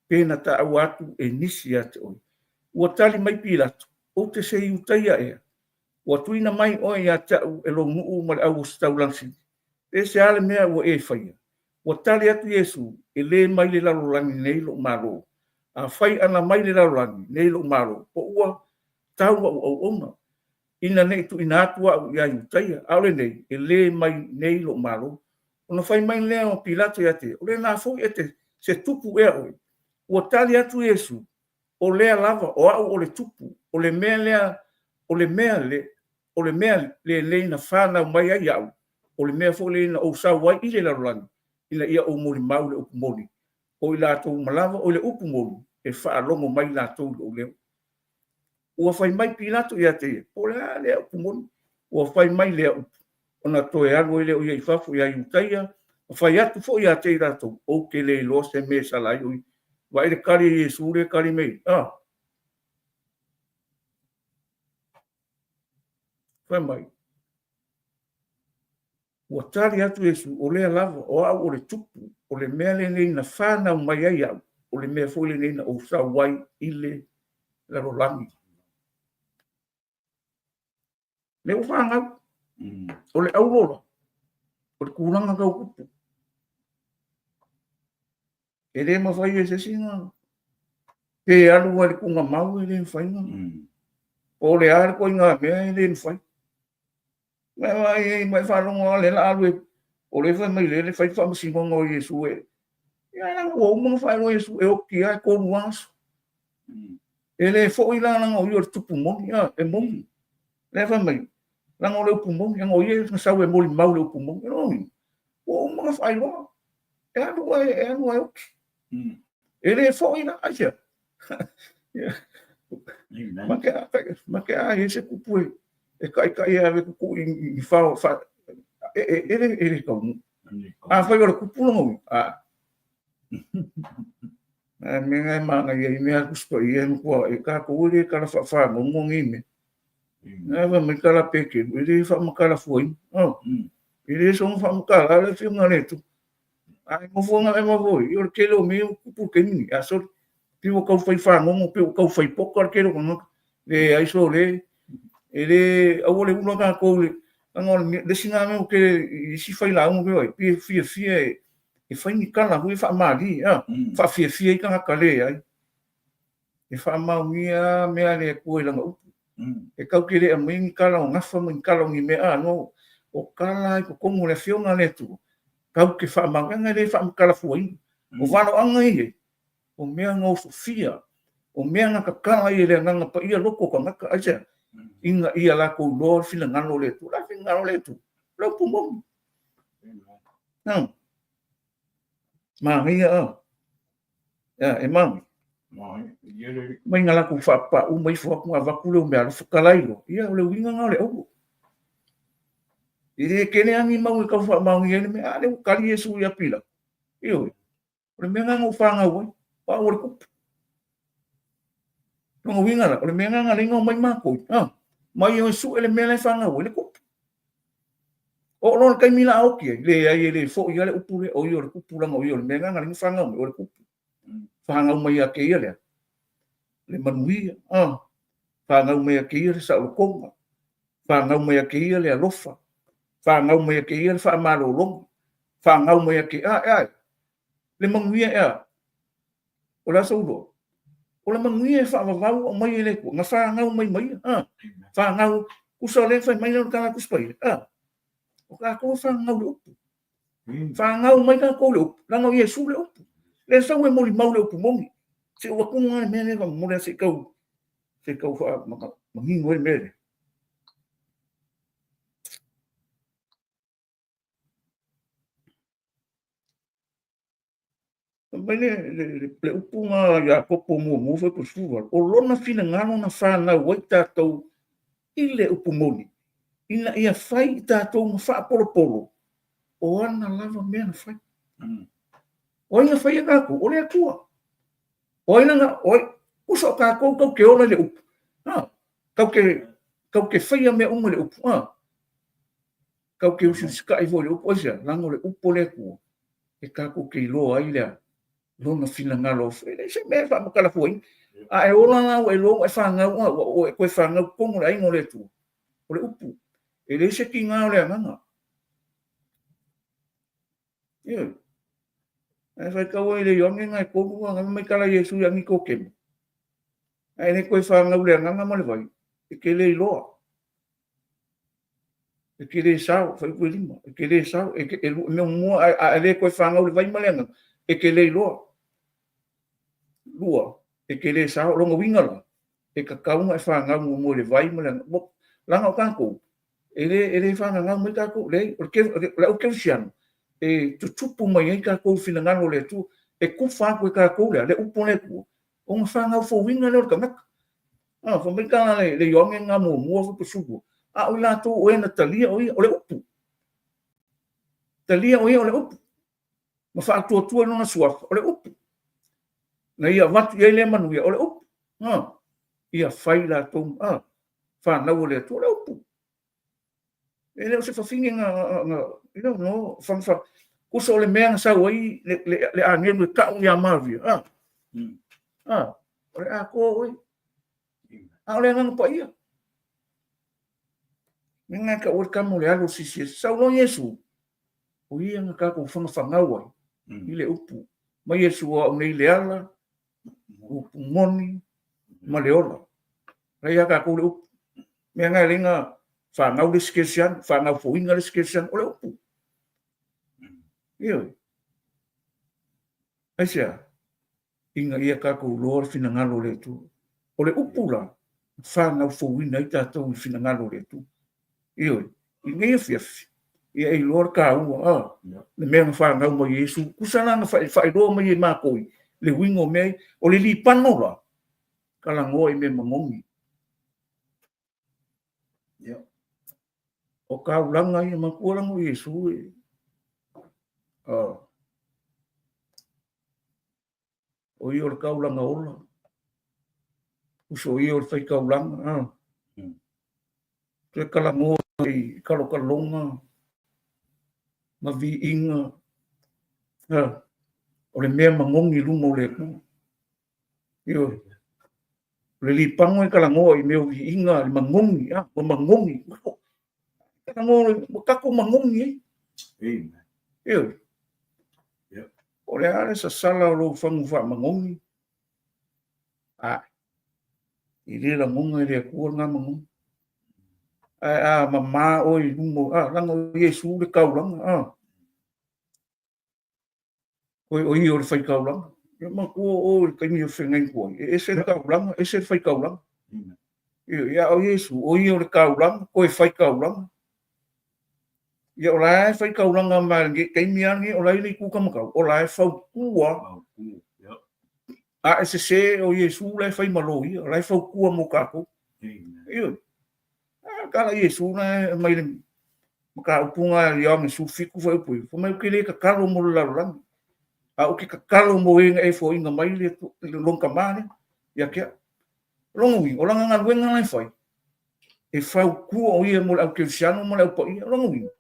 pe na taua atu e nisi ia te oe. Ua tali mai Pilato, Ou te se Iutaia ea? Ua tuuina mai oe ia te au e lou nuu ma le au ositaulaga sili. Pe se a le mea ua e faia? Ua tali atu Iesu, E lē mai le lalolagi nei lou Malo. Afai ana mai le lalolagi nei lou Malo, po ua tau a'u auauna, ina ne i tuuina atu a'u iā Iutaia, a o lenei, e lē mai nei lou Malo. Ona fai mai lea o Pilato ia te ia, O lena foi e te se tupu ea oe? Ua tali atu Iesu, O lea lava, o a'u o le tupu, o le mea lea, o le mea le, o le mea lenei na fanau mai ai iaʻu, o le mea foi lenei na ou sau ai i le lalolagi, ina ia ou molimau i le upu moni. O i latou uma lava o i le upu moni, e faalogo mai latou i lou leo. Ua fai mai Pilato ia te ia, Po o le a lea upu moni? Ua fai mai lea upu, ona toe alu ai lea o ia i fafo iā Iutaia, ma fai atu foi ia te i latou, Ou te le iloa se mea e sala ai o ia. Vaai le tali a Iesu lea e tali mai ai, a! Fai mai, Ua tali atu Iesu, O lea lava, o au o le tupu, o le mea lenei na fanau mai ai au, o le mea foi lenei na ou sau ai i le lalolagi. Lea ua fanau. O le aulola, o le tulaga tau tupu. E le mafai e se isi na pe alu ai le tuugamau e le mafai na. Po o le a le ituaiga mea e le mafai. Ma e vaai ai, ma e faalogo lava o lea o le a alu e, o lea e fai mai lele fai le faamasinoga o Iesu e, ia leaga ua uma ona faailoa Iesu e oti lava e 3 aso. E le foi la leaga o ia o le tupu moni, a, e moni. Lea fai mai, leaga o le upu moni, leaga o ia na sau e molimau le upu moni. O lona uiga, ua uma ona faailoa, e alu lava e alu lava e oti. E le foi la, aisea? Ma te a i ai se kupu e taitai e ave tutu i fao fa e le e le taunuu. Afai o le kupu lona uiga, a Ae mea na e manaia i mea a Tusi Paia e matua e tatou e le tala faafagogo nei mea. Na fai mai tala Peteru, e le faamatala fuaina. Oh. E le soona faamatala le afioga a le Atua. Ae nofo na ema foi, o le tele o mea ua tupu i le taimi lenei. A sole, pei ua tau fai fagogo, pei ua tau fai poka le tele o tagata. Leai sole, e le, aua le ula tatou i le, leaga o le isi lena mea ua tele i isi failauga foi, pei e fiafia e, e fai ni tala foi faamalie, a, faafiafia ai tagata leai. E faamaonia lava mea a le Atua i Lana upu. E tatou te le aumaia ni tala o gafa ma ni tala o ni mea, a, no. O tala i totonu o le Afioga a le Atua, tatou te faamaonia, e le faamatalafuaina. O valoaga ia, o mea na osofia, o mea na tatala ai e le Agaga Paia loto o tagata. Aisea? Ina ia latou iloa le finagalo o le Atua. O le a le finagalo o le Atua? O le upu moni. No. Manaia a. Ia, e manaia. Mai na latou faapapaa uma ifo atu na avatu lea o meaalofa talai loa. Ia, o le uiga lena o le auro. E le tele lava ni mau e tau faamaonia ai le mea. A lea ua tali Iesu ia Pilato. Ioe. O le mea lena na ou fanau ai, o au o le kupu. Lona uiga la, o le mea lena na ala ai ona omai matou, a, mai o e sue le mea la e fanau ai, le kupu. Oo loa le taimi la a oti ai, leai e le foi lava le upu lea, o ia o le kupu leaga o ia o le mea lena na ala ai ona fanau mai, o le kupu. Fanau mai ia te ia lea, le manuia, a, fanau mai ia te ia le saolotoga, fanau mai ia te ia le alofa, fanau mai ia te ia le faamalologa, fanau mai ia te, a, e a, le manuia e a, O le a sou iloa? O le manuia e faavavau aumai e le Atua, na fanau mai ma ia. A, fanau, tusa o lea na fai mai lea o le tala a Tusi Paia. A, o tatou e fanau i le upu. Fanau mai tatou i le upu, leaga o Iesu le upu. Lea sau e molimau le upu moni. Se i ou atu lena le mea lea faamolemole lava se i tau, se i tau faamanino ai le mea lea. Fai mai le, le, le, le upu na Iakopo muamua foi po 18, o lona finagalo na fanau ai tatou i le upu moni, ina ia fai i tatou ma faapolopolo o ana lava mea na fai. O ai na faia tatou? O le Atua. O ai na, o ai, uso o tatou tau te ola i le upu. Ha, tau te, tau te faia mea uma i le upu. Ha, tau te usiusikai foi i le upu. Aisea? Leaga o le upu o le Atua e tatou te iloa ai lea lona finagalo. E leai se mea e faamatalafuaina. A e ola la ua e iloa ua e fanau, a ua e toe fanau i totonu o le aiga o le Atua. O le upu. E leai se tiga o le agaga. Ioe. Ae faitau ai i le Ioane na e tolu a mai tala Iesu ia Nikotemo. Ae le toe fanau le agaga ma le vai, e te le iloa. E te le sao, fuaiupu e 5, e te le sao, e te, e, mea muamua, a, a le toe fanau le vai ma le agaga, e te le iloa. Lua, e te le sao, lona uiga la, e tatau ona e fanau muamua i le vai ma le agaga. Leaga o tatou, e le, e le fagagau mai tatou, leai, o le, o le au kerisiano, e tutupu mai ai tatou i finagalo o le Atua, e kufa atu e tatou le a, le upu a le Atua, ona fanau fouina lea o le tagata. A, fai mai tala le, le Ioane na muamua foi po 12, a o i latou o e na talia o ia, o le upu. Talia o ia o le upu. Ma faatuatua i lona suafa, o le upu. Na ia avatu i ai lea manuia, o le upu. A, ia fai latou, a, fanau a le Atua, o le upu. E le o se fafine na, na, you know, no, fa, fa, kusa o le mea na sau ai le, le, le agelu e tau ia Maria. Ah. Ah, o le atoa oe. A o le agaga paia. Me ngai ka ua kamo le alu o sisi. Sau loa Iesu. O ia na tatou fagafagau ai i le upu. Mai Iesu o au nei le ala, upu moni ma le ola. Lai ia tatou le upu. Mea ngai le na Fanau le isi kerisiano, fanau fouina le isi kerisiano, o le upu. Ioe. Aisea? Ina ia tatou iloa le finagalo o le Atua. O le upu la, fanau fouina ai tatou i le finagalo o le Atua. Ioe, i lenei afiafi, ia e iloa le taua, a, le mea na fanau mai e Iesu. Tusa la na faailoa mai e matou le uiga o mea ia. O le lipano la, talanoa i mea manogi. Ia. O taulaga ia, manatua leaga o Iesu e, a, o ia o le taulaga ola, uso ia o le faitaulaga, a. Toe talanoa i kalokaloga ma viiga, a, o le mea manogi i luma o le Atua. Ioe. O le lipago e talanoa i mea o viiga, le manogi, a, ua manogi. Talanoa, ua tatou manogi ai. Amen. Ioe. O le a le sasala o lou fagu faamanogi? A, e le lagona e le Atua lena manogi. Ae a mamā oe i luma, a, leaga o Iesu le taulaga, a. Oi, o ia o le faitaulaga. Ia manatua o oe i le taimi o feagai atu ai, e ese le taulaga, ese le faitaulaga. Ia, a o Iesu, o ia o le taulaga, toe faitaulaga. Ia, o la e faitaulaga mai le taimi lava lenei, o la e i le itu taumatau, o la e fautua. A e sese, o Iesu la e fai ma loia, o la e fautua mo tatou. Ioe. A tala Iesu la e aumai le mataupu na Ioane 17 fuaiupu 9, fai mai ou te le tatalo mo le lalolagi, a ou te tatalo mo e na e foaiina mai le lona tama lea ia te au. O lona uiga, o lana galuega la e fai, e fautua o ia mo le au kerisiano ma le au paia. O lona uiga,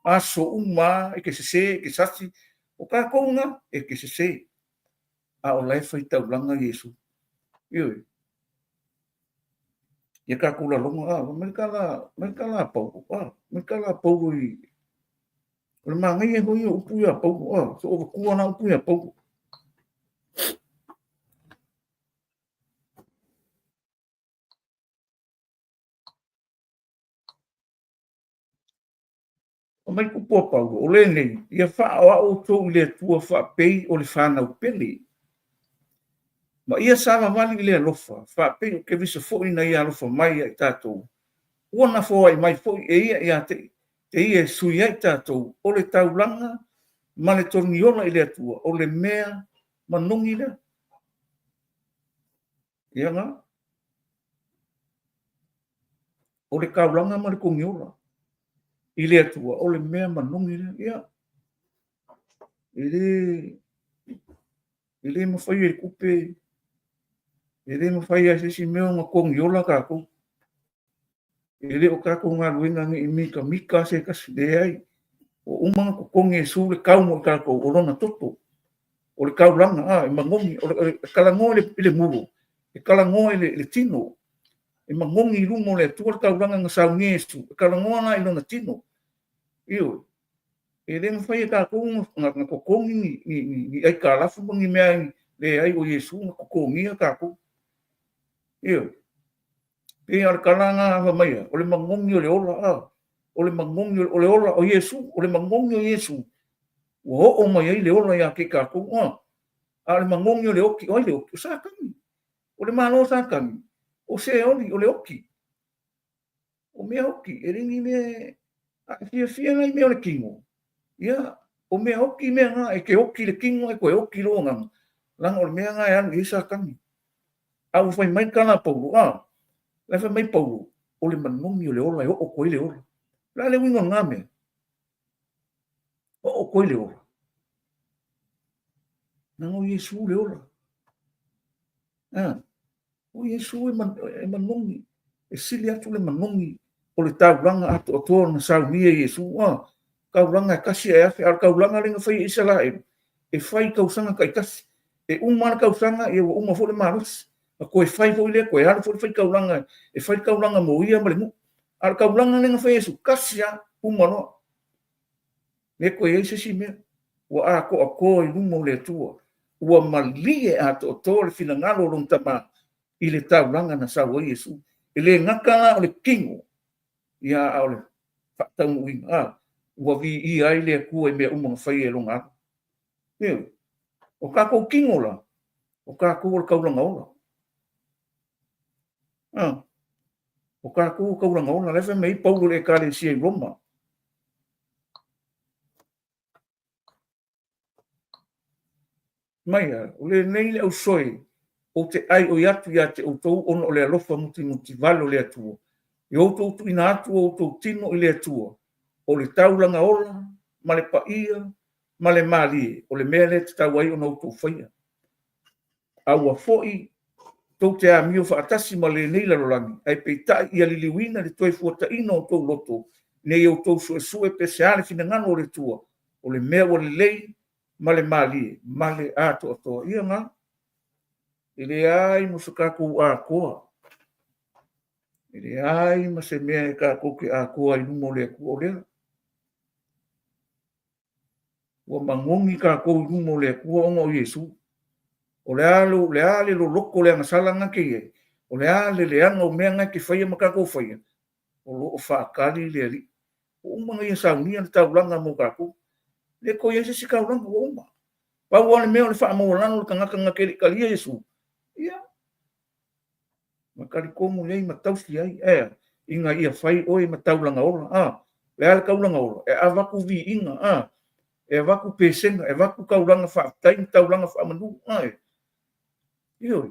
aso uma lava e te sese, e te sasi, o tatou na, e te sese, a o la e faitaulaga Iesu. Ioe. Ia tatou lalona, a, mai le tala, mai le tala a Paulo, a, mai le tala a Paulo i, o le manaia foi ia o upu ia a Paulo, a, so o vatua la upu ia a Paulo. Fai mai upu a Paulo, o lenei, ia faaoao outou i le Atua faapei o le fanau pele. Ma ia savavali i le alofa, faapei o Keriso foi na ia alofa mai ia i tatou, ua nafoai mai foi e ia ia te te ia e sui ai tatou o le taulaga ma le togiola i le Atua, o le mea manogi lea. Ia na. O le taulaga ma le togiola i le Atua, o le mea manogi lea. Ia, e le, e le mafai e le tupe, e le mafai lava e se isi mea ona togiola tatou. E le o tatou galuega ne i mitamita se tasi, leai. Ua uma ona totogi e Iesu le tau mo i tatou, o lona toto. O le taulaga, a, e manogi, o le, e talanoa i le mulo, e talanoa i le tino. E manogi i luma o le Atua le taulaga na saunia e Iesu, e talanoa la i lona tino. Ioe. E le mafai e tatou ona totogi ni, ni, ni, ni aitalafu ma ni mea, leai, o Iesu na totogia tatou. Ioe. Pei o le tala lena fai mai o le manogi o le ola, a, o le manogi o le ola o Iesu, o le manogi o Iesu, ua oo mai ai le ola ia te i tatou, a. A o le manogi o le oti, o ai le oti? O Satani. O le malo o Satani, o Seoli, o le oti. O mea oti, e le ni mea, a e fiafia la i mea o le tino, ia, o mea oti mea na, e te oti i le tino ae toe oti lou agaga, leaga o le mea na e alu i ai Satani. A ua fai mai le tala a Paulo, a, la e fai mai Paulo, o le manogi o le ola e oo atu ai le ola. O le a le uiga o lena mea? Oo atu ai le ola. Leaga o Iesu le ola. A, O Iesu e manogi, e sili atu le manogi o le taulaga atoatoa na saunia e Iesu. A, taulaga e tasi ae afe, a o le taulaga lea na fai e Isaraelu, e fai i tausaga taitasi. E uma le tausaga, ia ua uma foi le malosi. Na toe fai foi lea, toe alu foi le faitaulaga e fai le taulaga mo ia ma le nuu. A o le taulaga lea na fai e Iesu, tasi lava, uma loa. Le toe i ai se isi mea. Ua atoatoa i luma o le Atua. Ua malie atoatoa le finagalo o lona Tama i le taulaga na sau ai Iesu. E le gata la o le tino, Ia, a o le faataunuuina, a, ua viia ai le Atua i mea uma na faia e Lona alo. Ioe. O tatou tino la, o tatou o le taulaga ola. A, o tatou o taulaga ola. O la e fai mai ai Paulo i le Ekalesia i Roma. Mai a, o lenei le ausoe ou te aioi atu ia te outou ona o le alofa mutimutivale o le Atua, i outou tuuina atu o outou tino i le Atua, o le taulaga ola ma le paia ma le malie, o le mea lea e tatau ai ona outou faia. Aua foi tou te amio faatasi ma lenei lalolagi, ae peitai ia liliuina i le toe fuataina o outou loto, ina ia outou suesue pe o le a le finagalo o le Atua, o le mea ua lelei ma le malie ma le atoatoa. Ia na, e leai ma so tatou atoa, e leai ma se mea e tatou te atoa ai i luma o le Atua o lea. Ua manogi tatou i luma o le Atua ona o Iesu. O le a le, a le loloto o le agasala na e te i ai, o le a le leaga o mea na e te faia ma tatou faia, o lo o faatali le Alii. Ua uma ona Ia saunia le taulaga mo tatou. E le toe i ai se isi taulaga, ua uma. Pau lava le mea o le faamaualalo o le tagata na te le i talia Iesu, ia, ma talitonu i ai ma tausi ai, ae a? Ina ia fai oe ma taulaga ola, a? O le a le taulaga ola? E avatu viiga, a? E avatu pesega, e avatu taulaga faafetai ma taulaga faamanu, a? Ioe.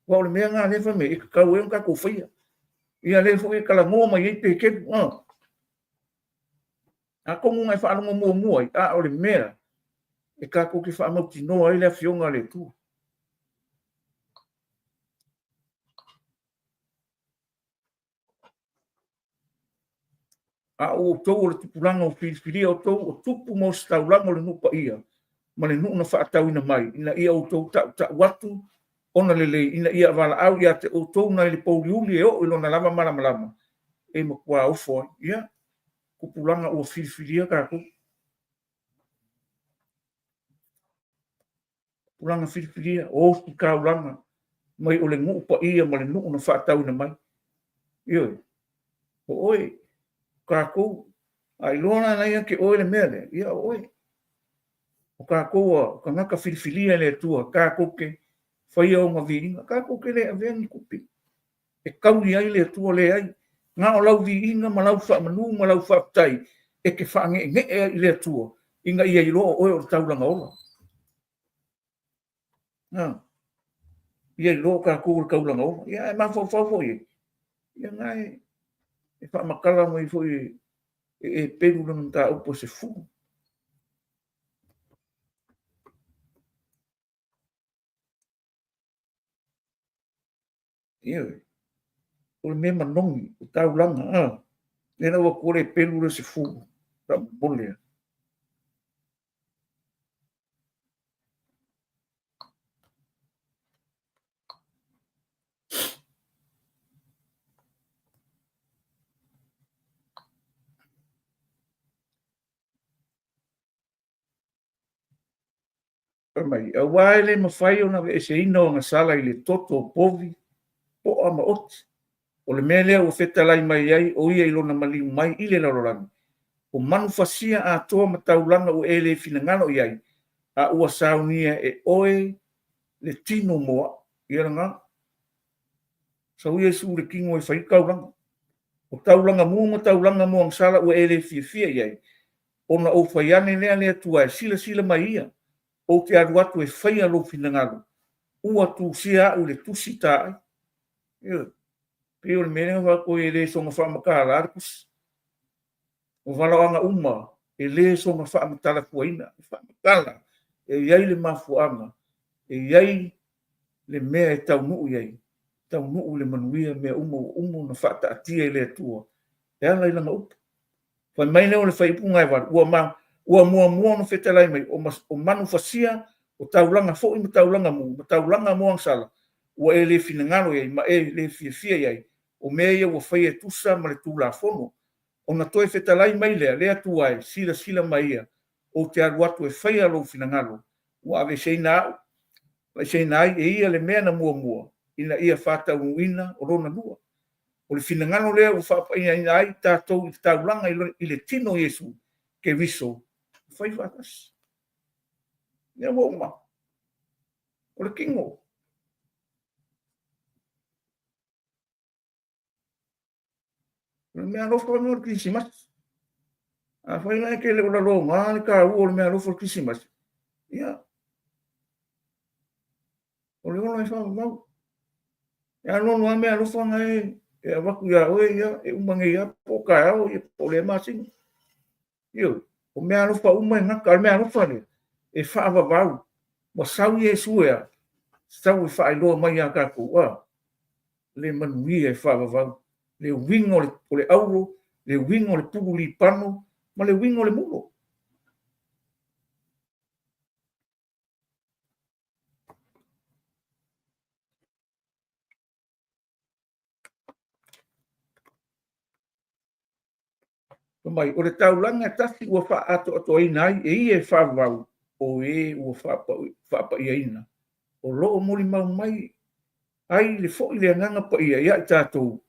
Aua o le mea lena lea fai mai e tatau ai ona tatou faia. Ia lea foi e talanoa mai ai Peteru, a? Atonu na e faalogo muamua ai, a o le mea e tatou te faamautinoa ai le Afioga a le Atua. A o outou o le tupulaga ua filifilia outou o tupu ma ositaulaga o le nuu paia ma le nuu na faatauina mai, ina ia outou tautau atu ona lelei, ina ia valaau ia te outou nai le pouliuli e oo i lona lava malamalama, e matua ofo ai. Ia, tupulaga ua filifilia tatou. Tupulaga filifilia, o ositaulaga mai o le nuu paia ma le nuu na faatauina mai. Ioe, o oe, tatou, a iloa la la ia te oe le mea lea, ia o oe. O tatou o tagata filifilia e le Atua, tatou te faia ona viiga, tatou te le avea ni tupe e tauli ai le Atua, leai. Na o lau viiga ma lau faamanu ma lau faafetai e te faaneenee ai i le Atua, ina ia iloa o oe o le taulaga ola. Na, ia iloa tatou o le taulaga ola. Ia ae mafaufau foi e, ia na e, e faamatala mai foi e Epelu lana mataupu e 10. Ioe. O le mea manogi, o taulaga, a. Lea na ou avatua le pelu lea 10, faamolemole a. Fai mai, aua e le mafai ona aveeseina o agasala i le toto o povi, poa ma oti. O le mea lea ua fetalai mai ai o ia i lona maliu mai i le lalolagi, o manufasia atoa ma taulaga ua e le finagalo i ai, a ua saunia e oe le tino mo au. Ia lena. Sau Iesu i le tino e fai le taulaga. O taulaga mu ma taulaga mo agasala ua e le fiafia i ai, ona ou fai ane lea le Atua e silasila mai ia, ou te alu atu e faia lou finagalo, ua tusia au i le tusi taai. Ioe. Pei o le mea lea na fai atu ai e le soona faamatala le tusi. O valaoaga uma e le soona faamatalafuaina. E faamatala, e i ai le mafuaaga, e i ai le mea e taunuu i ai, taunuu i le manuia mea uma ua uma ona faataatia e le Atua e ala i Lana upu. Fai mai lea o le fuaiupu 8, ua, ma, ua muamua ona fetalai mai, o, mas, o manufasia, o taulaga foi ma taulaga mu, ma taulaga moagasala, ua e le finagalo i ai, ma e le fiafia i ai, o mea ia ua faia e tusa ma le Tulafono. Ona toe fetalai mai lea, le Atua e, silasila mai ia, ou te alu atu e faia lou finagalo, ua aveeseina au, aveeseina ai e ia le mea na muamua, ina ia faataunuuina o lona lua. O le finagalo lea ua faapaiaina ai tatou i le taulaga i le tino o Iesu Keriso, fai faatasi. Ia ua uma. O le tino. O le meaalofa lena o le Kerisimasi. Afai la e te le o laloga le taua o le meaalofa o le Kerisimasi, ia, o le ola e faavavau. E alualu lava meaalofa na e avatu ia oe, ia, e uma nei lava po o taeao po o lea masina. Ioe, o meaalofa uma e gata, a o le meaalofa lea, e faavavau. Ua sau Iesu e a? Sau e faailoa mai ia tatou, a, le manuia e faavavau, le uiga o le auro, le uiga o le pulu lipano ma le uiga o le mulo. Fai mai, o le taulaga e tasi ua faaatoatoaina ai e ia e faavavau, o e ua faapaiaina, o lo o molimau mai ai le foi le Agaga Paia ia i tatou,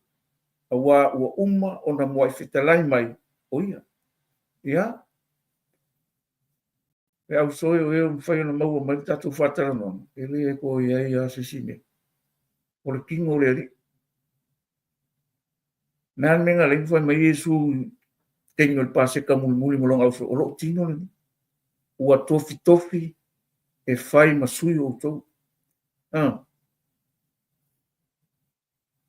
auā ua uma ona muai fetalai mai o ia. Ia, le ausoe o e ua mafai ona maua mai le tatou faatalanoaga, e le toe i ai lava se isi mea. O le tino o le Alii. O le a le mea na ala ai ona fai mai Iesu i le taimi o le Paseka mulimuli ma lona ausoe, o lou tino lenei, ua tofitofi e fai ma sui o outou. A,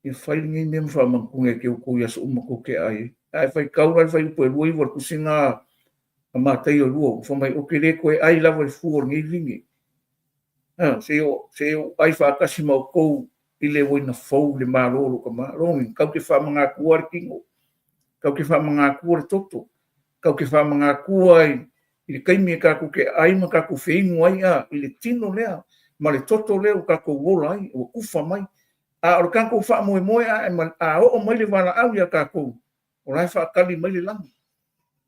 ia fai lenei mea ma faamautuga ia te outou i aso uma tou te aai ai. A e faitau la i le fuaiupu e 29 o le tusiga a Mataio 26, fai mai, ou te le toe ai lava i le fua o lenei vine, seia ou ai faatasi ma outou i le uaina fou i le Malo o lou Tama. Lona uiga, tatou te faamagatuaina le tino, tatou te faamagatuaina le toto, tatou te faamagatuaina i le taimi e tatou te aai ma tatou feinu ai i le tino lea ma le toto lea ua tatou ola ai, ua tufa mai. A o le tatou faamoemoe a oo mai le valaau ia tatou, o la e faatali mai le lagi.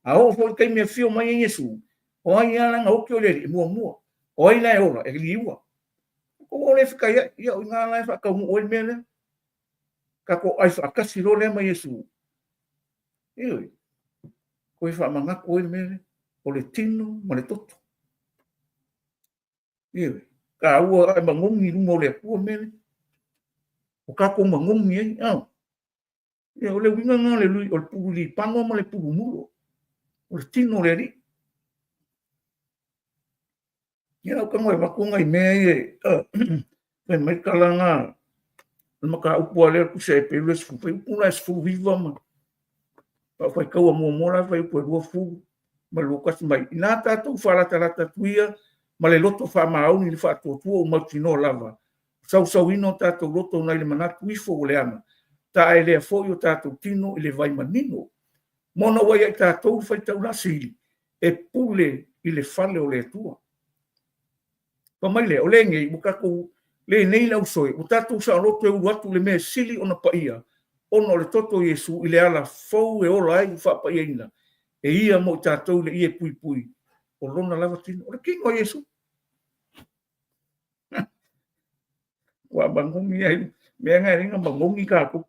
A oo foi i le taimi e afio mai ai Iesu, o ai lava la na oti o le Alii e muamua? O ai la e ola? E liua. Outou o lea e fetaiai, ia o i ina la e faataunuu ai le mea lea. Tatou ai faatasi loa lea ma Iesu. Ioe. Toe faamanatu ai le mea lea, o le tino ma le toto. Ioe. Taua e magogi i luma o le Atua le mea lea. O tatou magogi ai. Ia, o le uiga lena o le pulu lipano ma le pulu mulo, o le tino o le Alii. Ia, ou tago e avatu nai mea ia, fai mai le tala lena, o le mataupu lava lea o le Tusi a Heperu le 10, fuaiupu la e 19 ma lau faitaua muamua la fuaiupu e 20 ma le 21 mai. Inā tatou faalatalata atu ia ma le loto faamaoni i le faatuatua ua mautinoa lava, sausauina o tatou loto nai le manatu ifo ua leaga, taelea foi o tatou tino i le vai manino. Ma ona ua ia i tatou le faitau lasili e pule i le fale o le Atua. Fai mai lea, o lenei, ua tatou, lenei le ausoe, ua tatou saoloto e ulu atu i le mea e sili ona paia, ona o le toto o Iesu i le ala fou e ola ai ua faapaiaina e ia mo i tatou i le ie puipui o lona lava tino. O le tino o Iesu. Ua magogi ai, mea na e ala ai ona magogi tatou.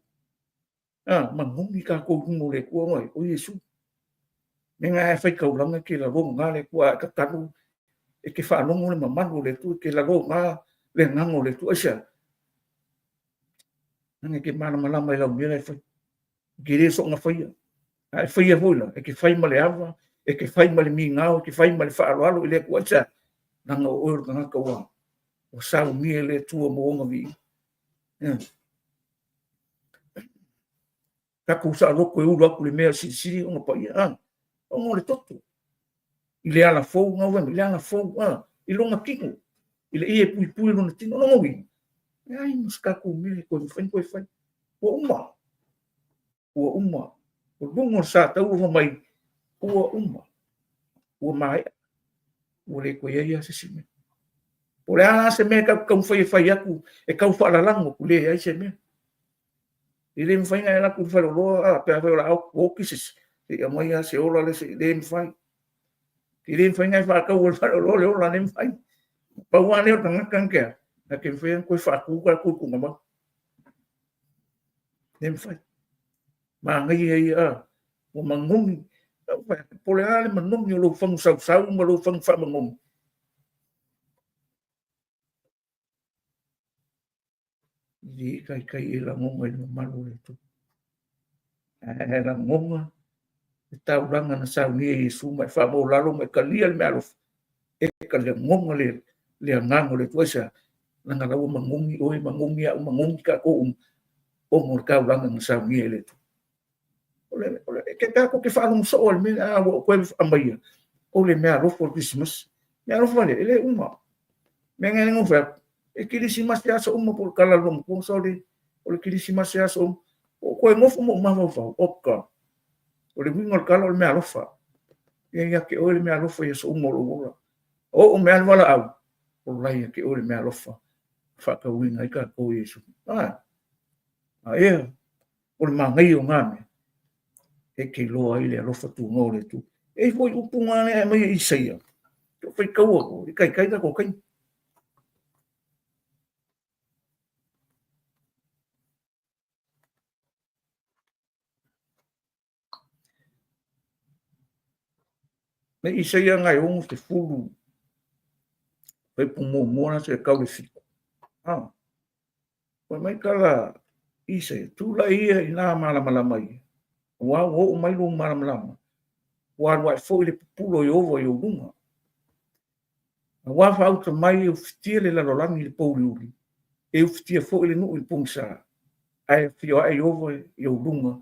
A, magogi tatou i luma o le Atua ona o Iesu. Mea na e faitaulaga e te laloga le Atua, a e tatalo e te faalogo le mamalu o le Atua, e te laloga le agaga o le Atua. Aisea? Leaga e te malamalama i lau mea la e fai. E te le soona faia. A e faia foi la, e te fai ma le ava, e te fai ma le migao, e te fai ma le faaaloalo i le Atua. Aisea? Leaga o oe o le tagata ua saunia e le Atua mo ona viiga. Yeah. Tatou saoloto e ulu atu le mea silisili ona paia, a, ona o le toto. I le ala fou, na i le ala fou, a, i lona tino, i le ie puipui lona tino, lona uiga, leai ma se tatou mea e toe mafai ona toe fai. Ua uma, ua uma. O luga o le sa taua fai mai, ua uma, ua maea, ua le toe i ai lava se isi mea. Po o le a la se mea e tatou te taumafai e fai atu, e tau faalalago atu, leai se mea. E le mafai ona e alu atu i le faleoloa, a, pe afai o le a oti se isi, se i aumai lava se ola lea, se i le mafai. E le mafai ona e faatau e le faleoloa le ola, e le mafai. Pau lava lea o le tagata na te a, na te mafai ona toe faatu tatou i tuugamau. E le mafai. Manaia ia, a, ua manogi. Po o le a le manogi o lou fagu sausau ma lou fagu faamanogi? E le taitai e lagona i le mamalu o le Atua. Ae lagona le taulaga na saunia e Iesu ma e faamaualalo ma e talia le meaalofa, e te lagona le Agaga o le Atua. Aisea? Leaga la ua manogi oe, manogi au, manogi tatou uma, ona o le taulaga na saunia e le Atua. Tatou te faalogo soo lava i le mea lea, a ua ou toe aumaia, o le meaalofa o le Kerisimasi. Meaalofa lea, e le uma. Mea na ona fai atu, e kerisimasi aso uma po o le tala a le loomatua, sole, o le kerisimasi aso uma. Ua ou toe nofo ma ou mafaufau, oka, o le uiga o le tala o le meaalofa. Ia ia te oe le meaalofa i aso uma o lou ola. Oo mai lava le valaau, o la e ia te oe le meaalofa e faatauina ai tatou e Iesu. A, a ea, o le manaia o na mea, e te iloa ai le alofa tunoa o le Atua. E i ai foi upu na e aumai e Isaia, ou faitau atu, e taitai tatou taimi. Na Isaia agai 60, fuaiupu muamua la seia tau i le 7. Ah. Fai mai tala Isaia, tulai ia i nā malamalama ia, aua ua oo mai lou malamalama, ua alu ae foi le pupula o Ieova i ou luga. Aua faauta mai e ufitia le lalolagi i le pouliuli, e ufitia foi le nuu i le pogisa, ae afio ae Ieova i ou luga,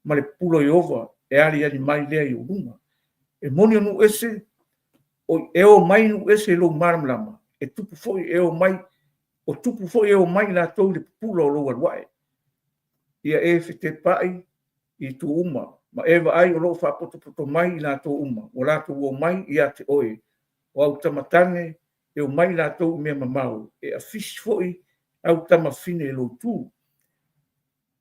ma le pupula o Ieova e aliali mai lea i ou luga. E moni o nuu ese, e o mai nuu ese i lou malamalama, e tupu foi e o mai, o tupu foi e o mai i latou i le pupula o lou alu ae. Ia e fetepa'i i itu uma, ma e vaai o lo o faapotopoto mai i latou uma, ua latou omai ia te oe, o au tama tane e omai i latou i mea mamao, e afisi foi au tama fafine i lou itu.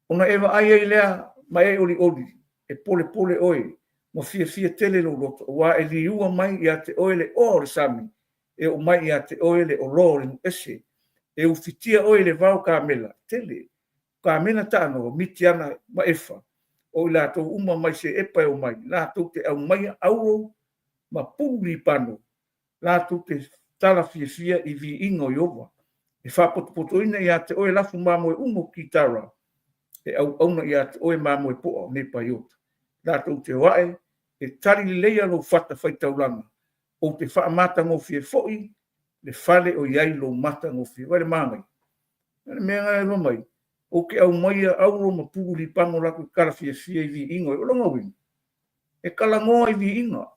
Ona e vaai ai lea ma e olioli, e polepole oe, ma fiafia tele lou loto, aua e liua mai ia te oe le oa o le sami, e oo mai ia te oe le oloa o le nuu ese, e ufitia oe i le vao kamela tele, kamela taanoa, Mitiana ma Efa, o i latou uma mai Seepa e omai, latou te aumaia auro ma pulu lipano, latou te tala fiafia i viiga o Ieova. E faapotopotoina ia te oe lafu mamoe uma o Kitara, e auauna ia te oe mamoe poa o Nepaiota. Latou te o ae e tali leleia lou fata faitaulaga, ou te faamatagofie foi le fale o i ai lou matagofie. Vaai le manaia. O le mea lena e mai, ou te aumaia auro ma pulu lipago latou te tala fiafia i viiga. O lona uiga, e talanoa i viiga,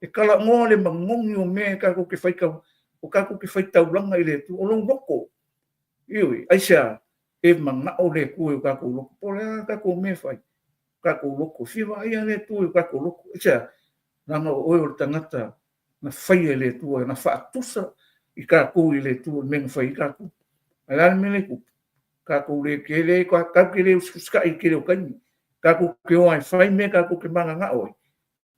e talanoa le manogi o mea e tatou te faitau, o tatou te faitaulaga i le Atua, o lou loto. Ioe, aisea? E manao le Atua i o tatou loto. Po o le a tatou mea e fai, tatou loto. E fia vaaia le Atua i o tatou loto. Aisea? Leaga o oe o le tagata na faia e le Atua, na faatusa i tatou i le Atua i le mea na fai ai tatou. Ae o le a le mea lea e tupu? Tatou le tele, tatou te le usiusitai i le tele o taimi. Tatou te o lava e fai mea tatou te mananao ai,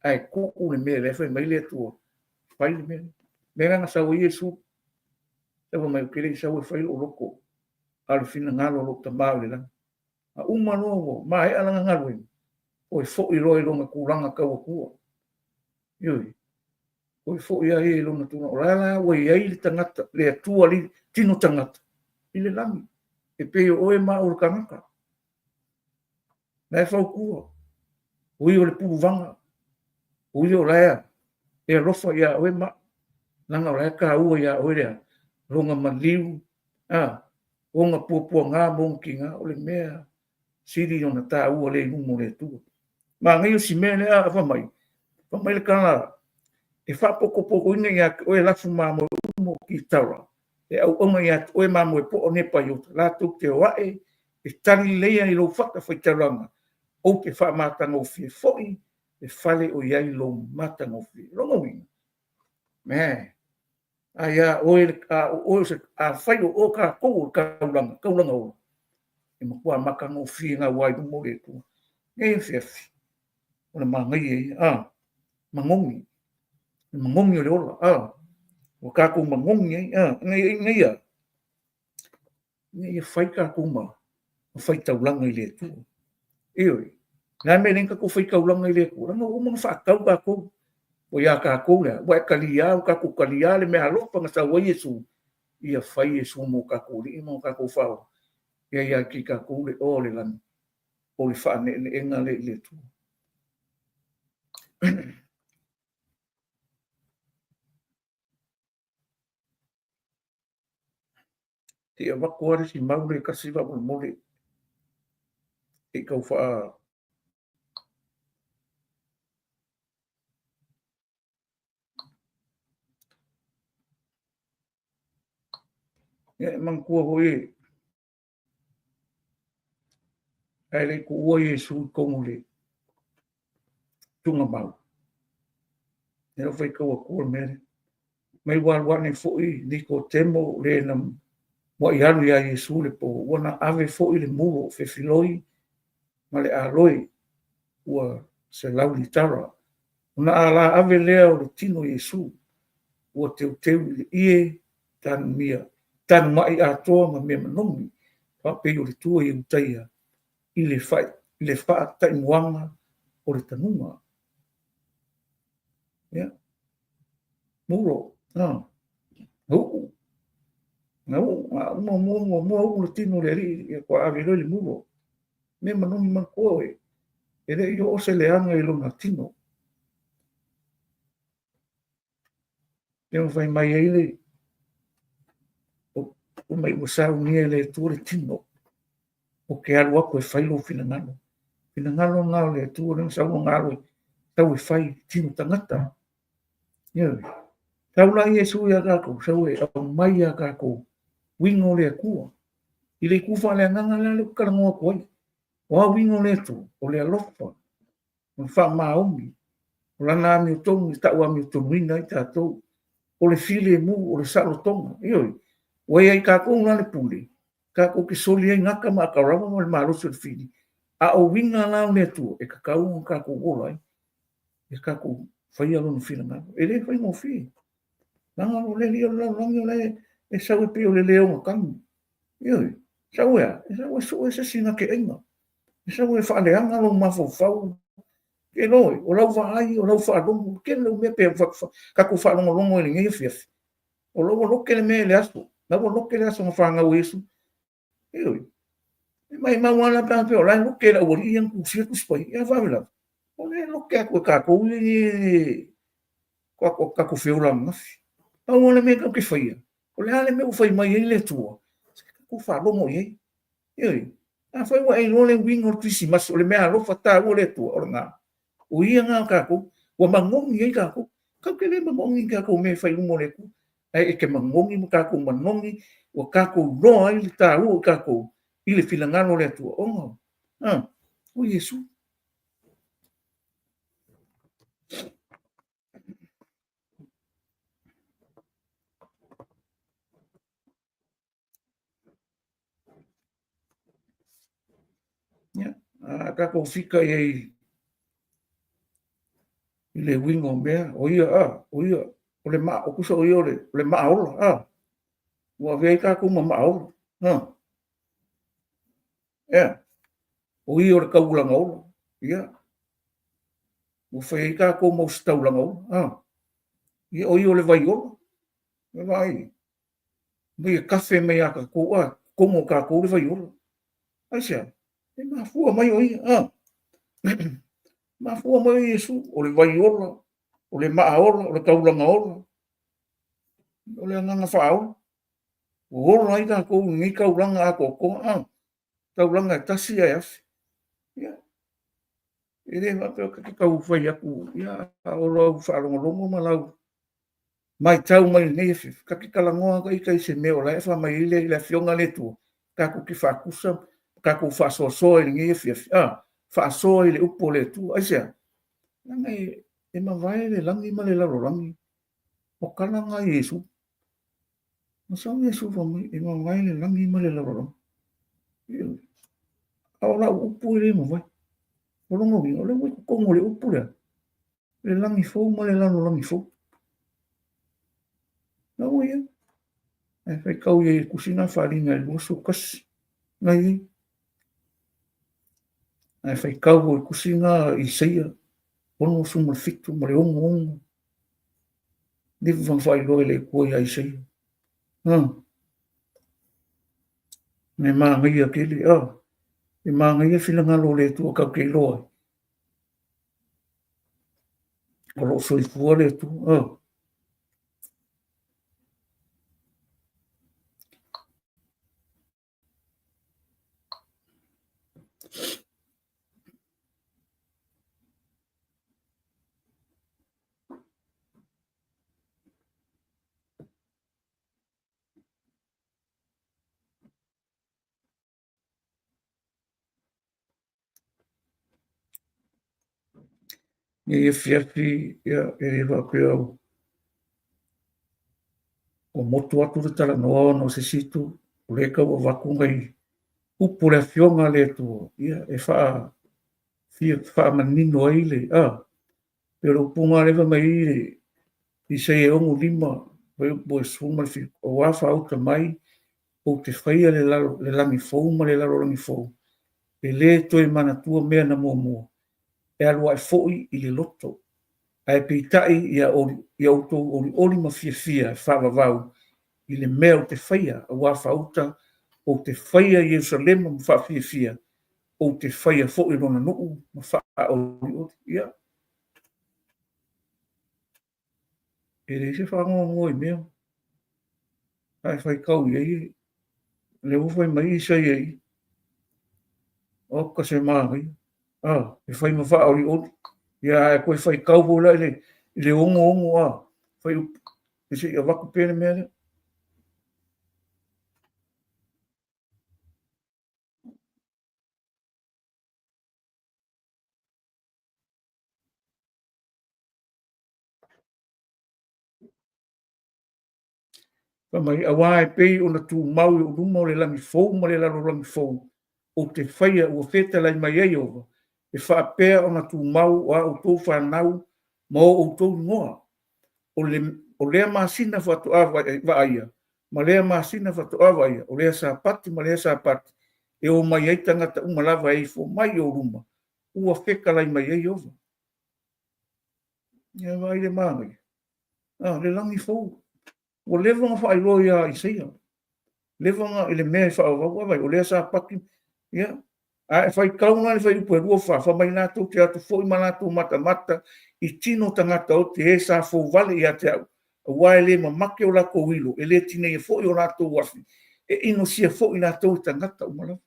ae tuu le mea la e fai mai le Atua, fai le mea lea. Lea la na sau ai Iesu, sau fai mai, ou te le i sau e fai lou loto, a o le finagalo o lou Tama o i le lagi. A uma loa ua maea lana galuega, toe foi loa i lona tulaga tau Atua. Ioe, toe foi lava ia i lona tulaga. O la la ua i ai le tagata, le Atua le tino tagata i le lagi, e pei o oe ma au o le tagata. La e fautua, o ia o le puluvaga, o ia o la e e alofa ia oe ma au, leaga o la e taua ia oe le lona maliu, a, ona puapuaga ma ona tiga, o le mea sili ona taua lea i luma o le Atua. Manaia si mea lea fai mai, fai mai le tala, e faapotopotoina ia te oe lafu mamoe uma o Kitara, e auauna ia te oe mamoe poa o Nepaiota, latou te o ae e tali lelei ai lou fatafaitaulaga, ou te faamatagofie foi le fale o i ai lou matagofie. O lona uiga, me, a ia oe, a o oe, afai o oe tatou o le taulaga, taulaga ola, e matua matagofie naua i luma o le Atua. Nei afiafi, o le manaia ia, a, manogi, le manogi o le ola, a, ua tatou manogi ai, a, ina ia, ina ia fai tatou ma faitaulaga i le Atua. Ioe. Le a mea e leai ni tatou faitaulaga i le Atua, leaga ua uma ona faatau tatou. Ua ia tatou le a? Ua e taliā, ua tatou taliā le meaalofa na sau ai Iesu, ia fai Iesu mo tatou Alii ma tatou Faaola, ia ia te i tatou le oa o le lagi, o le faaneeneega lea i le Atua. Se i avatu lava le isi mau lea e tasi faamolemole, se i tau faa... Ia e manatua foi ae le i tuua Iesu i totonu o le tuugamau. Lea ua faitau atu le mea lea. Mai ua alu ane foi Nikotemo, le na muai alu ia Iesu i le po, ua na ave foi le muro fefiloi ma le aloe, ua 100 litara. Ona ala ave lea o le tino o Iesu, ua teuteu i le ie tanumia, tanumai atoa ma mea manogi, faapei o le tua i Iutaia i le faataimuaga o le tanuga. Ia, muro, na uu, na uu, a uma mua muamua uu le tino o le alii, ia faatoa ave loa le muro. Mea manogi manatua oe, e le i oo se leaga i lona tino. Pei ona fai mai ai le, fai mai ua saunia e le Atua le tino, ou te alu atu e fai lou finagalo. Finagalo lena o le Atua lea na sau ai na alu e fai i tino tagata. Ioe. Sau la Iesu ia tatou, sau e aumai ia tatou uiga o le Atua. I le itu faaleagaga la lea ou te talanoa atu ai. O a uiga o le Atua? O le alofa, o le faamaoni, o lana amiotonu e tau amiotonuina ai tatou, o le filemu, o le saolotoga. Ioe. Ua ia i tatou la le pule, tatou te soli ai gata ma atalava ma le malosi o le fili, a o uiga la o le Atua, e tatau ona tatou ola ai, ia tatou faia Lona finagalo. E le faigofie. Leaga o le alii o le lalolagi o la e sau e pei o le leo na tagi. Ioe. Sau e a? E sau e sue se isi na te aiga. E sau e faaleaga lou mafaufau. E iloa, o lau vaai, o lau faalogo, tele o mea pe tatou faalogologo i lenei afiafi, o la ua lote le mea i le aso, la ua lote le aso na fanau ai Iesu. Ioe. E maumau lava la pe a faapea o la e lote le aualii ia na tusia Tusi Paia. A o le faalavelave, o lea e lote atu e tatou ia tatou feola ananafi. Pau lava le mea tatou te faia, o le a le mea ua fai mai ai le Atua, se tatou faalogo i ai. Ioe. Afai ua e iloa le uiga o le Kerisimasi, o le meaalofa taua a le Atua, o lena. O ia lena o tatou, ua manogi ai tatou. Tatou te le manogi i tatou mea e fai i luma o le Atua, ae e te manogi ma tatou manogi ua tatou iloa ai le taua o tatou i le finagalo o le Atua, ona o Iesu. Ia, a tatou fika i ai i le uiga o mea, o ia, a, o ia, o le maa, o tusa o ia o le maa ola, a, ua avea ai tatou ma maa ola, a, ea, o ia o le taulaga ola, ia, ua fai ai tatou ma ositaulaga ola, a, ia, o ia o le vai ola, e vaai, mai e kafe mai ia tatou, a, totonu o tatou le vai ola. Aisea? E mafua mai o ia, a. Mafua mai o Iesu, o le vai ola, o le maa ola, o le taulaga ola, o le agaga faaola. Ua ola ai tatou i lenei taulaga atoatoa, a, taulaga e tasi ae afe. Ia, e le faapea ou te tau fai atu, ia, a o lau faalogologo ma lau matau mai i lenei afiafi, ta te talanoa lava ita i se mea o la e fai mai ai le Afioga a le Atua, tatou te faatusa, tatou faasoasoa i lenei afiafi, a, faasoa i le upu a le Atua. Aisea? Leaga e mavae le lagi ma le lalolagi, o tala na a Iesu. Na sau Iesu fai mai, e mavae le lagi ma le lalolagi. Ioe. A o lau upu e le mavae. O lona uiga, o lea ua i totonu o le upu lea, le lagi fou ma le lalolagi fou. La ua i ai. Ae faitau i ai e tusi na faaaliga e 21. Na i ai. Ae faitau foi i tusi na a Isaia 67 ma le 66. Leva ona faailoa e le Atua ia Isaia. E manaia tele, e manaia finagalo o le Atua tatou te iloa ai. O lo o soifua le Atua. Nei afiafi, ia, e le faapea ua motu atu le talanoa ona o se isi itu, o lea e tau avatu nai upu o le Afioga a le Atua, ia, e fia faamanino ai le, pei o le upu lena lea fai mai ai le Isaia 65, fuaiupu e 17, aua faauta mai ou te faia le, lalo, le lagi fou ma le lalolagi fou, e le toe manatua mea na muamua, e alu ae foi i le loto. Ae peitai ia, ia outou olioli ma fiafia e faavavau i le mea ou te faia, aua faauta ou te faia Ierusalema ma faafiafia, ou te faia foi lona nuu ma faaolioli. Ia, e leai se faanoanoa i mea. Ae faitau i ai, lea ua fai mai Isaia i, oka se manaia. Ah, e fai ma faaolioli. Ia, ae toe faitau foi la i le, i le 66, ah, fai upu, se i avatu pea le mea lea. Fai mai, aua e pei ona tumau i ou luma o le lagi fou ma le lalolagi fou, ou te faia ua fetalai mai ai Ieova, e faapea ona tumau o a outou fanau ma o outou igoa. O, le, o lea masina faatoa vaaia, ma lea masina faatoa vaaia, o lea Sapati ma lea Sapati, e o mai ai tagata uma lava e ifo mai i ou luma, ua fetalai mai ai Ieova. Ia vaai le manaia. Ah, le lagi fou. Ua leva ona faailoa ia Isaia. Leva ona i le mea e faaauau avai, o lea Sapati, ia, a e faitau la le fuaiupu e 24, fai mai latou te atu foi ma latou matamata i tino tagata o te e sa fouvale ia te au, aua e le mamake o latou ilo, e le tineia foi o latou afi, e inosia foi latou e tagata uma lava.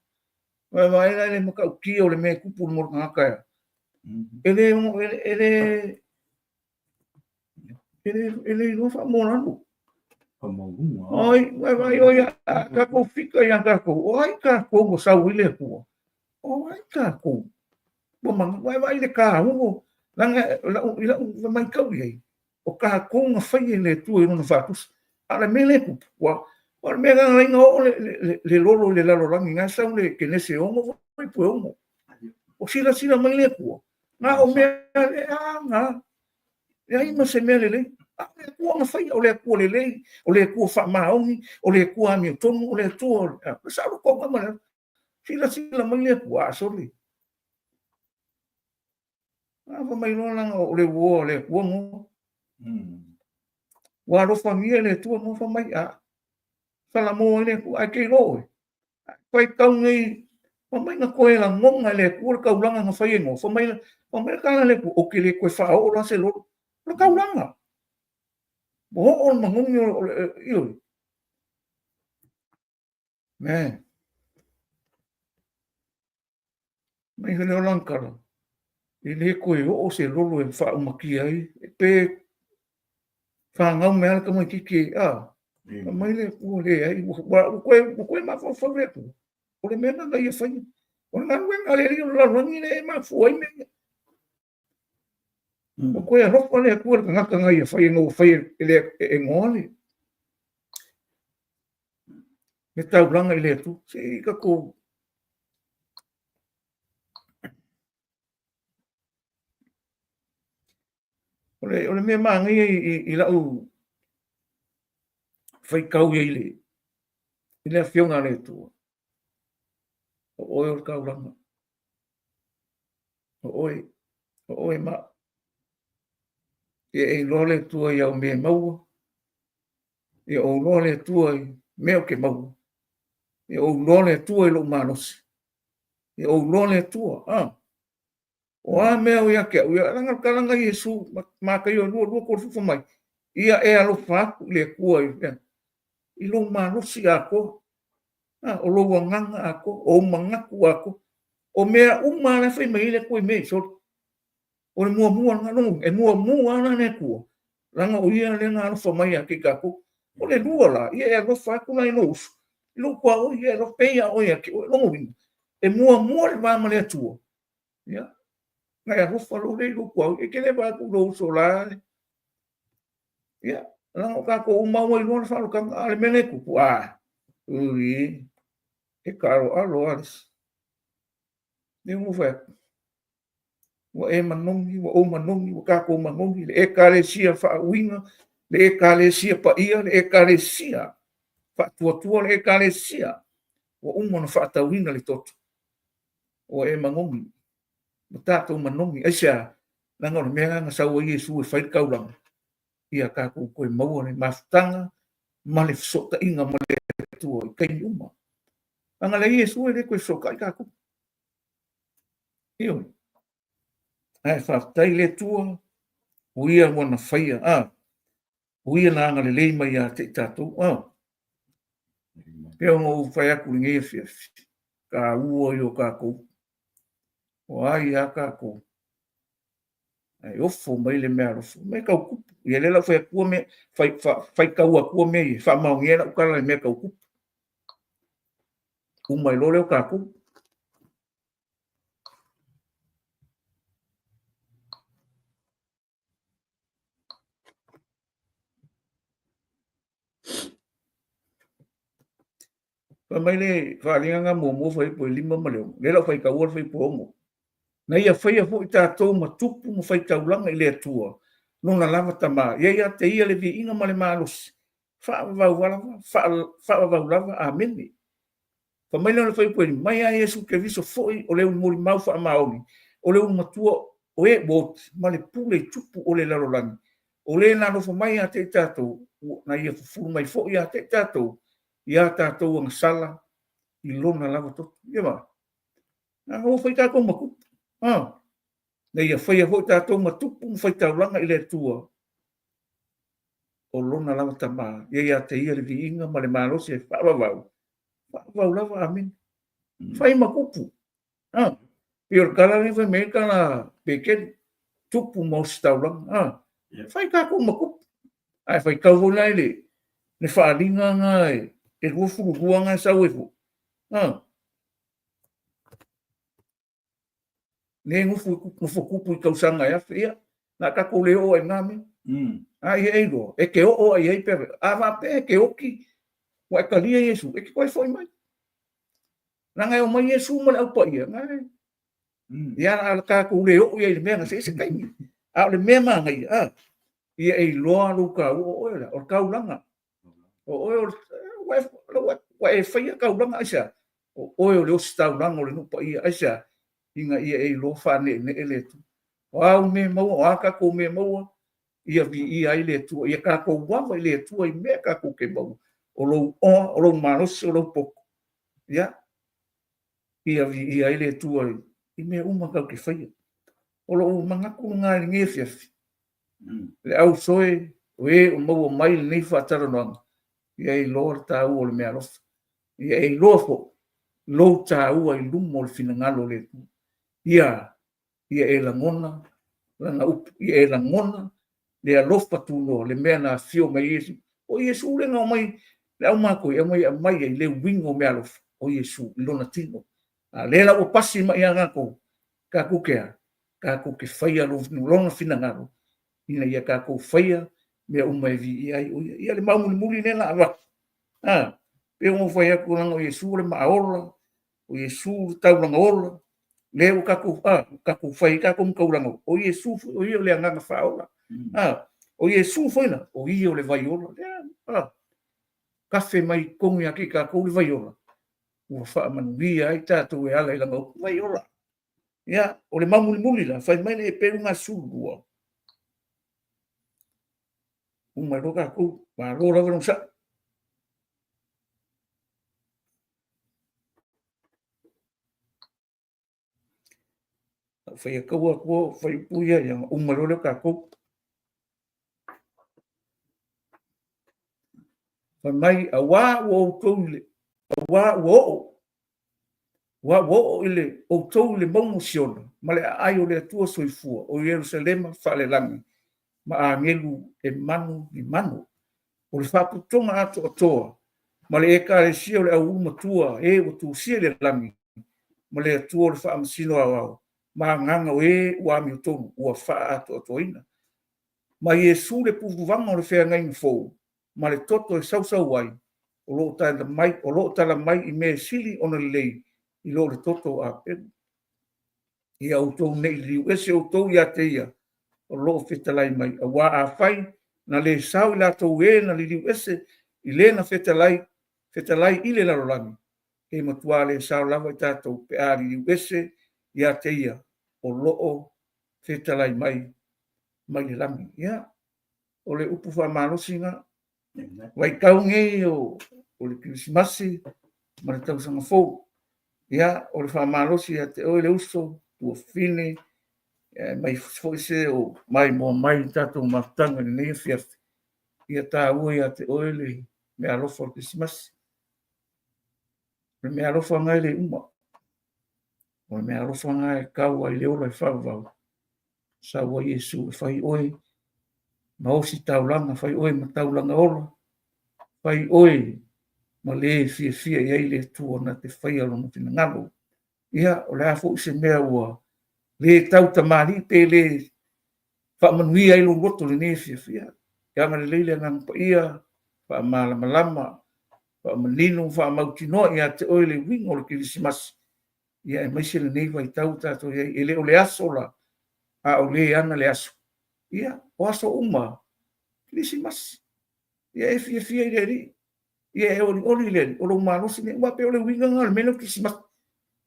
Vaai vaai la i le matautia o le mea e tupu mo le tagata e. E le, e le, e le, e le iloa faamolalo. Faamaualuga. Oi, vai vai oi a tatou fika ia tatou. O ai tatou ua sau ai le Atua? O ai tatou? Ua mana, vai vai le taua. Leaga lau, i lau matau i ai, o tatou na faia e le Atua i lona faatusa. A o le mea lea e tupu, ua, o le mea lea na ala ai ona oo le, le, le lolo i le lalolagi, na sau le Kenese 6, fuaiupu e 6. O silasila mai le Atua, na o mea leaga, leai ma se mea lelei. A o le Atua na faia, o le Atua lelei, o le Atua faamaoni, o le Atua amiotonu, o le Atua, o le saolotoga ma le silasila mai le Atua, a sole. A fai mai loa leaga o le uo a le Atua Noa. Ua alofagia e le Atua Noa, fai mai, a salamo ai le Atua, ae te iloa oe. Faitau nei, fai mai na toe lagona e le Atua le taulaga na fai e Noa. Fai mai, fai mai le tala a le Atua, ou te le toe faaoo la se lolo. O le taulaga. Ua oo le manogi o le, ioe. Man. Mai le o lana tala, e le toe oo se lolo e faaumatia ai, pe fanau mai lava le tamaitiiti, a, aumai le Atua, leai, ua toe mafaufau le Atua, o le mea lena na ia faia. O le galuega a le Alii o le lalolagi lea e mafua ai mea ia. Ua toe alofa le Atua i le tagata na ia faia ina ua faia e Noa le taulaga i le Atua. Se i tatou O le, o le mea manaia i, i, i lau faitau i ai i le, i le Afioga a le Atua, o oe o le taulaga. O oe, o oe ma au. Ia e iloa le Atua i au mea e maua. Ia ou iloa le Atua i mea ou te maua. Ia ou iloa le Atua i lou malosi. Ia ou iloa le Atua. Ah. O a mea o ia te au, ia leaga o le tala lena a Iesu, Mataio 22, 30 fai mai, ia e alofa atu i le Atua i, i lou malosi atoa, ah, o lou agaga atoa, o ou manatu atoa. O mea uma lava la e fai mai ai le Atua i mea i soli. O le muamua lena, lona uiga, e muamua lava la le Atua, leaga o Ia lea na alofa mai ia te i tatou. O le lua la, ia e alofa atu la i lou uso, i lou tuaoi, ia e alofa, pei lava oe ia te oe. Lona uiga, e muamua le va ma le Atua, ia, na e alofa loa lea i lou tuaoi. E te le vaai atu i lou uso la e, ia, leaga o tatou uma lava ua iloa le faaolataga, a o le mea lea e tupu, a, ui, e taaloalo lava le isi. Lea ua ou fai atu, ua e manogi, ua ou manogi, ua tatou manogi, le Ekalesia faauiga, le Ekalesia paia, le Ekalesia faatuatua, le Ekalesia ua uma ona faatauina le toto. Ua e manogi, ua tatou manogi. Aisea? Leaga o le mea lena na sau ai Iesu e fai le taulaga, ia tatou toe maua le mafutaga ma le fesootaiga ma le Atua i taimi uma. Leaga leai Iesu e le toe fesootai tatou. Ioe. Ae faafetai i le Atua, o Ia ua na faia, a, o Ia na agalelei mai ia te i tatou. A, pei ona ou fai atu i lenei afiafi, taua ia o tatou, o ai a tatou, ae ofo mai le meaalofa, mea tau tupu. Ia lea la ua fai atua mea, fai, faitau atua mea ia, faamaonia ai lau tala i mea tau tupu. Uma ai loa lea o tatou. Fai mai le faaaliga na muamua fuaiupu e 5 ma le 6. Lea la ua faitaua le fuaiupu 6. Na ia faia foi tatou ma tupu ma faitaulaga i le Atua, lona lava Tama, ia ia te ia le viiga ma le malosi, faavavau lava, faavavau lava. Amene. Fai mai lea o le fuaiupu e 5, mai ia Iesu Keriso foi o le molimau faamaoni, o le ulumatua o e ua oti, ma le pule i tupu o le lalolagi, o le na alofa mai ia te i tatou, na ia fufulu mai foi ia te i tatou, i a tatou agasala i lona lava toto. Ia ma, na ua fai tatou ma tupu. Ah, na ia faia foi tatou ma tupu ma faitaulaga i le Atua, o lona lava Tama, ia ia te ia le viiga ma le malosi e faavavau, faavavau lava, amene. Fai ma tupu. Ah, pei o le tala lea fai mai ai le tala Petelu, tupu ma ositaulaga. Ah, fai tatou ma tupu. Ae faitau foi la i le, le faaaliga na e, e 22 na e sau ai foi. Ah, le nofo, nofo tupu i tausaga e afe, ia, na tatou le oo ai i na mea. A ia e iloa, e te oo ai ai pe a faapea e te oti, ua e talia Iesu, e te toe foi mai. Leaga e omai Iesu ma le Au Paia, na e, ia a tatou le oo i ai i le mea na se i se taimi. A o le mea manaia, a, ia e iloa lou taua, o oe o le a? O le taulaga. O oe o le, ua e, ua, ua e faia taulaga aisea? O oe o le ositaulaga o le nuu paia aisea? Ina ia e iloa faaneenee le Atua. O a au mea e maua, o a tatou mea e maua, ia viia ai le Atua, ia tatou ava i le Atua i mea tatou te maua. O lou oa, o lou malosi, o lou poto. Ia, ia viia ai le Atua i mea uma tatou te faia. O lou manatu lena i lenei afiafi, le au soe o e o maua mai lenei faatalanoaga, ia e iloa le taua o le meaalofa. Ia e iloa foi lou taua i luma o le finagalo o le Atua. Ia, ia e lagona lana upu, ia e lagona le alofa tunoa, le mea na afio mai ai Iesu. O Iesu lea na omai le au matua e aumai e aumai ai le uiga o meaalofa, o Iesu i lona tino. A lea la ua pasi mai ia tatou, tatou te a? Tatou te faia lona finagalo ina ia tatou faia mea uma e viia ai o ia. Ia le mau mulimuli lea na avatu, a, pei ona ou fai atu, leaga o Iesu o le maaola, o Iesu le taulaga ola, lea ua tatou, a, tatou fai ai tatou ma taulaga ola, o Iesu foi, o ia o le agaga faaola. A, o Iesu foi la, o ia o le vai ola. Lea, a, kafe mai totonu ia te i tatou le vai ola, ua faamanuia ai tatou e ala i lana upu vai ola. Ia, o le mau mulimuli la, fai mai le Eperu 12, uma ai loa tatou, malo lava le onosai. Lau faia taua atu o fai upu ia, ia uma loa lea o tatou. Fai mai, auā ua outou i le, auā ua oo, auā ua oo i le outou i le mauga o Siona, ma le aai o le Atua soifua, o Ierusalema faalelagi, ma agelu e manu ni manu. O le faapotopotoga atoatoa ma le Ekalesia o le au ulumatua e ua tusia i le lagi, ma le Atua o le faamasino aoao, ma agaga o e ua amiotonu ua faaatoatoaina. Ma Iesu le puvuvaga o le feagaiga fou, ma le toto e sausau ai, o lo o tala mai, o lo o tala mai i mea e sili ona lelei i lo le toto o Apelu. Ia outou nei liliu ese outou ia te ia o lo o fetalai mai, auā afai na le sao i latou e na liliu ese i le na fetalai, fetalai i le lalolagi, e matua le sao lava i tatou pe a liliu ese ia te ia o lo o fetalai mai mai le lagi. Ia, o le upu faamalosi na. Vaitau nei o, o le Kerisimasi ma le tausaga fou. Ia, o le faamalosi ia te oe le uso, tuafafine, mai foi se o maimoa mai i tatou mafutaga i lenei afiafi. Ia taua ia te oe le meaalofa o le Kerisimasi. O le meaalofa lena e le uma. O le meaalofa lena e tau ai le ola e faavavau. Sau ai Iesu e fai oe ma ositaulaga, fai oe ma taulaga ola, fai oe ma le fiafia i ai le Atua na te faia lona finagalo. Ia, o le a foi se mea ua le tautamalii pe le faamanuia ai lou loto i lenei afiafi, ia agalelei le Agaga Paia, faamalamalama, faamanino ma faamautinoa ia te oe le uiga o le Kerisimasi, ia aemaise lenei vaitau ua tatou i ai. E le o le aso la, a o le ana le aso. Ia, o aso uma, Kerisimasi. Ia e fiafia i le Alii, ia e olioli i le Alii, o lou malosi lenei. Aua e pei o le uiga lena o le mea lea o le Kerisimasi.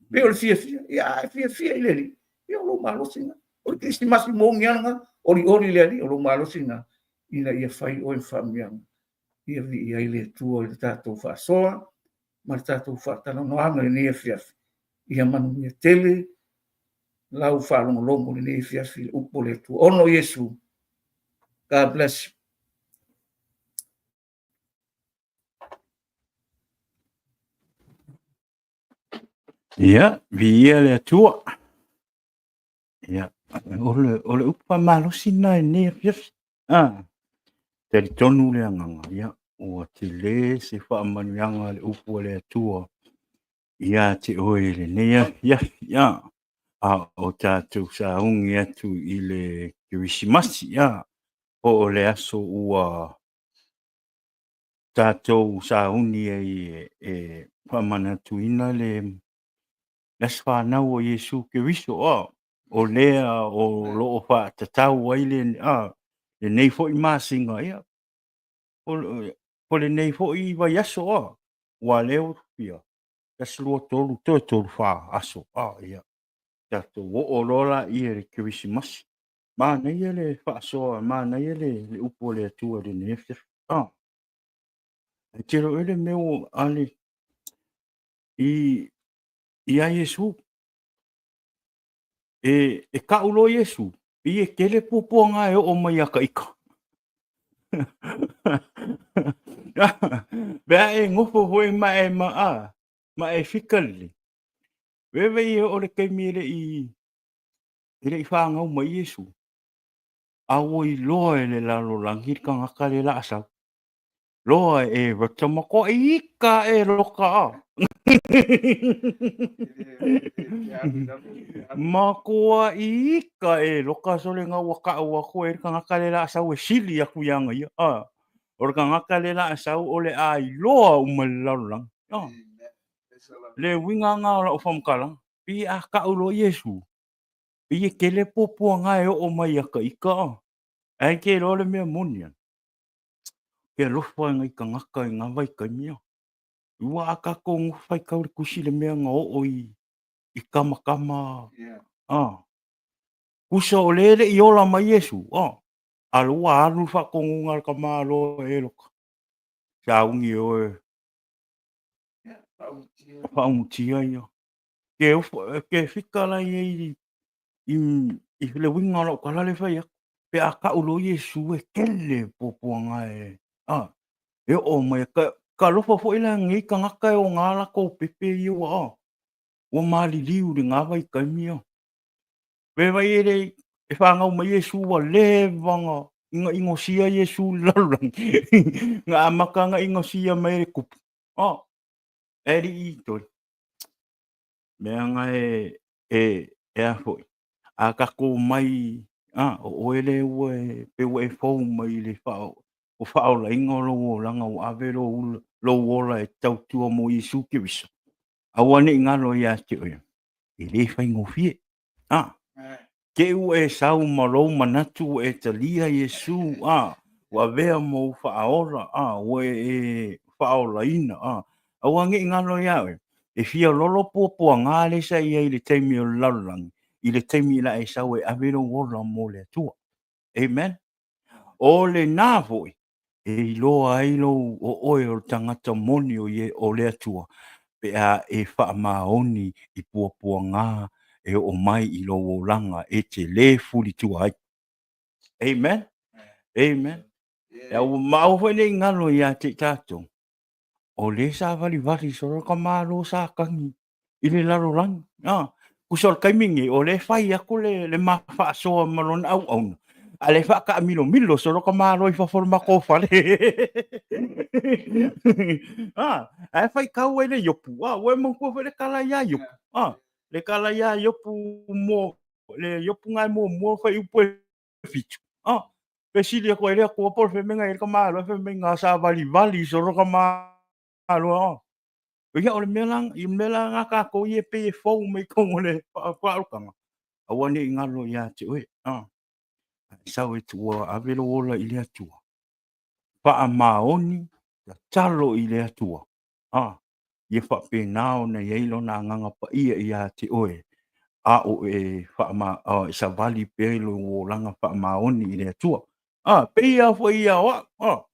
E pei o le fiafia. Ia a e fiafia i le Alii, ia o lou malosi lena. O le Kerisimasi moni lava lena, olioli i le Alii, o lou malosi lena, ina ia fai oe ma faamanuiaga. Ia viia ai le Atua i le tatou faasoa ma le tatou faatalanoaga i lenei afiafi. Ia manuia tele lau faalogologo i lenei afiafi i le upu a le Atua. Ona o Iesu, God bless you. Ia, viia le Atua. Ia, o le upu faamalosi lena i lenei afiafi. Ah, talitonu le agaga, ia, ua tele se faamanuiaga le upu a le Atua ia te oe i lenei afiafi, a, a o tatou sauni atu i le Kerisimasi, a, po o le aso ua tatou sauni ai e faamanatuina le aso fanau o Iesu Keriso, a, o lea o lo o faatatau ai le, a, lenei foi masina, ia, po lenei foi vaiaso, a, aua lea ua fia, 1, 2, 3, toe 3, 4 aso, a, ia, tatou oo loa laia i le Kerisimasi. Manaia le faasoa, manaia le upu a le Atua i lenei afiafi. A, e te iloa le mea ua ale i ia Iesu. E kau loa Iesu, pei e tele puapuaga e oo mai ia ta ita. Pe a e nofo foi ma e ma a, ma e fika lelei, vevei e oo le taimi e le i e le i fanau mai Iesu, a ua iloa e le lalolagi le tagata lea o le a sau. Loa e rata matua ika e loka a. Matua ika e loka sole na ua kau atu e le tagata lea o le a sau e sili atu ia na ia. A. O le tagata lea o le a sau o le a iloa uma e le lalolagi. A. Le uiga lena o lau faamatalaga. Pei a kau loa Iesu, pei e tele puapuaga e oo mai ia ta ita a. Ae te iloa le mea moni a, ke alofa i nai tagata i na vaitaimi a. Ua a tatou nofo faitau i le tusi le mea na oo i, i tamatama. Tusa o lea e le i ola mai Iesu, a o lea ua alu le faatonuga a le tamaloa e Eloka, sauni e o e faaumutia ia. Ke fika la i ai i le uiga o lau tala lea e fai atu, pe a tau loa Iesu e tele puapuaga e, e oo mai. Talofa foi la i nei tagata e ona latou pepe ia ua maliliu i lena vaitaimi. Pe vaai e le i fanau mai Iesu ua leva ona inosia Iesu i le lalolagi, na amata ona inosia mai e le tupu, e alii toi. Leaga e a foi, a tatou omai, o oe lea ua e, pei ua e fou mai i le faaolaina o lou olaga ua ave lou ola e tautua mo Iesu Keriso, aua ne i galo ia te oe, e le faigofie. Te i ua e sau ma lou manatu ua e talia Iesu, ua avea ma ou faaola, ua e faaolaina, aua ne i galo ia oe, e fia lolo puapuaga lea sa i ai i le taimi o le lalolagi, i le taimi o le a e sau e ave lou ola mo le Atua. Amen. O lena foi e iloa ai lou, o oe o le tagata moni o le Atua, pe a e faamaoni i puapuaga e oo mai i lou olaga e te le fulitua ai. Amen. Amen. Ma aua foi ne i galo ia te i tatou, o lea sa valivali solo le tamaloa Satani i le lalolagi. Tusa o le taimi lenei, o lea e fai atu le ma faasoa ma lona auauna, a o lea e faataamilomilo solo tamaloa i fafo o le matou fale. Ae faitau ai le Iopu, ua e manatua foi le tala ia Iopu, le tala ia Iopu, le Iopu na e muamua fuaiupu e 7. Fesili atu ai le Atua po o le fea mea na i ai le tamaloa, fai mai na savalivali solo tamaloa. Ia o le mea la, le mea la lena tatou ia e pei e fou mai totonu o le faaolataga, aua ne i galo ia te oe. E sau e ua ave lou ola i le Atua, faamaoni, tatalo i le Atua, ia faapena ona i ai Lona Agaga Paia ia te oe, a o e savali pea i lou olaga faamaoni i le Atua. Pei lava foi ia o au,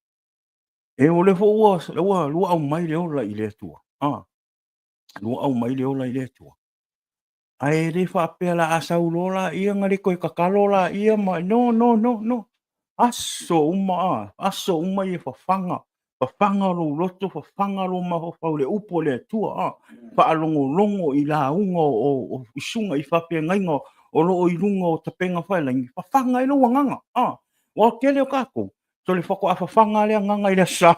e o lea foi ua luau mai le ola i le Atua, luau mai le ola i le Atua. Ae le faapea o le a sau loa laia ona le toe tatalo laia ma... No, no, no, no. Aso uma, aso uma ia fafaga, fafaga lou loto, fafaga lou mafaufau i le upu a le Atua, faalogologo i lauga o susuga i faafeagaiga o lo o i luga o upega tafailagi, fafaga ai lou agaga. Aua o le tele o tatou, sole faatoa fafaga lava le agaga i le Aso Sa.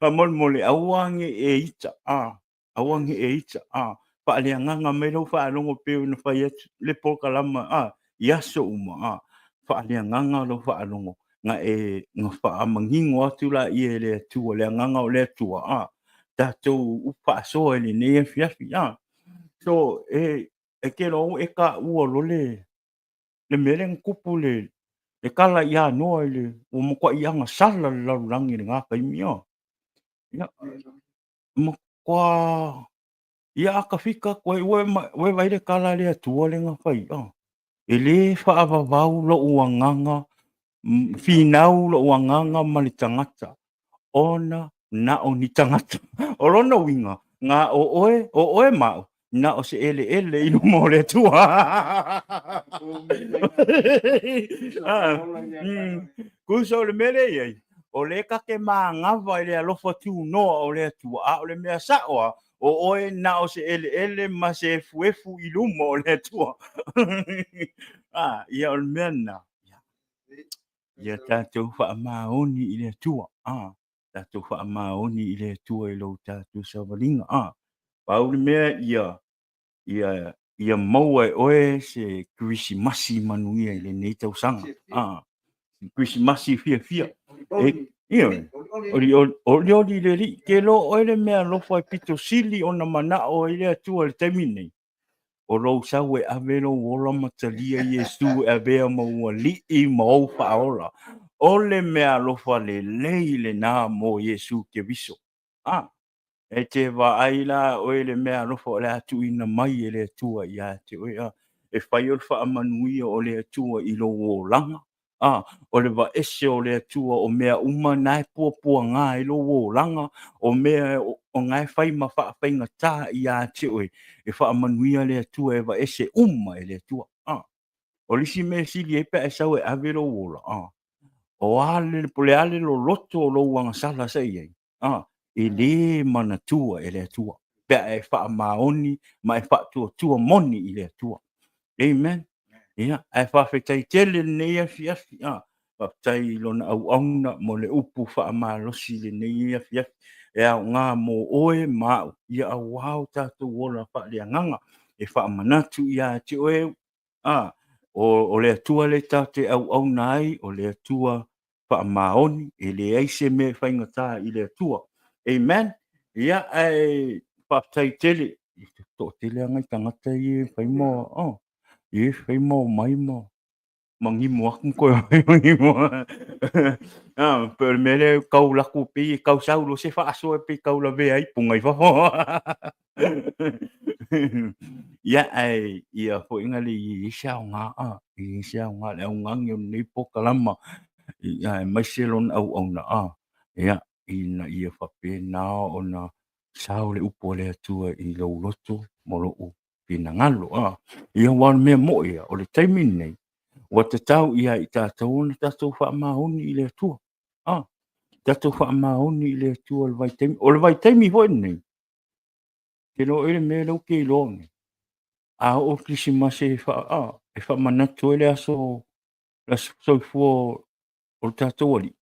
Faamolemole, aua ne i e ita, aua ne i e ita, faaleagaga mai lau faalogo pei ona fai atu le polokalama i aso uma, faaleagaga lau faalogo na e na faamanino atu laia e le Atua, le agaga o le Atua, tatou upu faasoa i lenei afiafi. So, e te iloa ua e taua loa le le mea lea na tupu le tala ia Noa i le ua matuai agasala le lalolagi i lena taimi. Ia, matua ia a tafika atu ai, ua e vaai i le tala a le Atua lea na fai, e le faavavau lou agaga, finau lou agaga ma le tagata, ona na o ni tagata. O lona uiga, na o oe, o oe ma au, na o se eleele i luma o le Atua. Tusa o le mea lea e i ai, o lea ta te manava i le alofa tunoa o le Atua, a o le mea sao lava, o oe na o se eleele ma se efuefu i luma o le Atua. Ia o le mea lena, ia tatou faamaoni i le Atua. Tatou faamaoni i le Atua i lo tatou savaliga. Pau le mea ia, ia, ia maua e oe se Kerisimasi manuia i lenei tausaga. Kerisimasi fiafia. Ioe, olioli le Alii. Ke iloa oe le mea alofa e pito sili ona manao ai le Atua i le taimi lenei, o lou sau e ave lou ola ma talia Iesu e avea ma ou Alii ma ou Faaola. O le meaalofa lelei lena mo Iesu Keriso. E te vaai la oe i le mea alofa o le a tuuina mai e le Atua ia te oe, a e fai o le faamanuia o le Atua i lou olaga, a o le vaese o le Atua o mea uma na e puapuaga ai lou olaga, o mea o na e fai ma faafaigata ia te oe, e faamanuia le Atua e vaese uma e le Atua. A o le isi mea e sili ai pe a e sau e ave lou ola, a o a le, po o le a le loloto o lou agasala sa i ai, a, e le manatua e le Atua pe a e faamaoni ma e faatuatua moni i le Atua. Amen. Ia, ae faafetai tele lenei afiafi, a, faafetai i lona auauna mo le upu faamalosi i lenei afiafi e aoga mo oe ma au, ia aua o tatou ola faaleagaga. E faamanatu ia te oe, a, o le Atua lea tatou te auauna ai, o le Atua faamaoni, e leai se mea e faigata i le Atua. Amen. Ia, ae faafetai tele, e toatele lava nai tagata ia e fai ma, oh, ia e fai ma omai ma ma gimo atu ma toe omai ma gimo atu. Ah, pei o le mea lea e tau alu atu pei e tau sau loa se faasoa pei e tau lavea ai puna i fafo. Ia, ae ia foi na le i ai se aoga, a, i ai se aoga le augani o lenei polokalama, ia, aemaise lona auauna, a, ia, ina ia faapena ona sao le upu a le Atua i lou loto ma lou finagalo, a. Ia, aua o le mea moni ia, o le taimi lenei, ua tatau ia i tatou ona tatou faamaoni i le Atua, a, tatou faamaoni i le Atua i le vaitaimi, o le vaitaimi foi lenei, te iloa oe le mea lea ou te iloa nei, a oo le Kerisimasi e, fa, a, e faamanatu ai le aso, le aso soifua o le tatou Alii,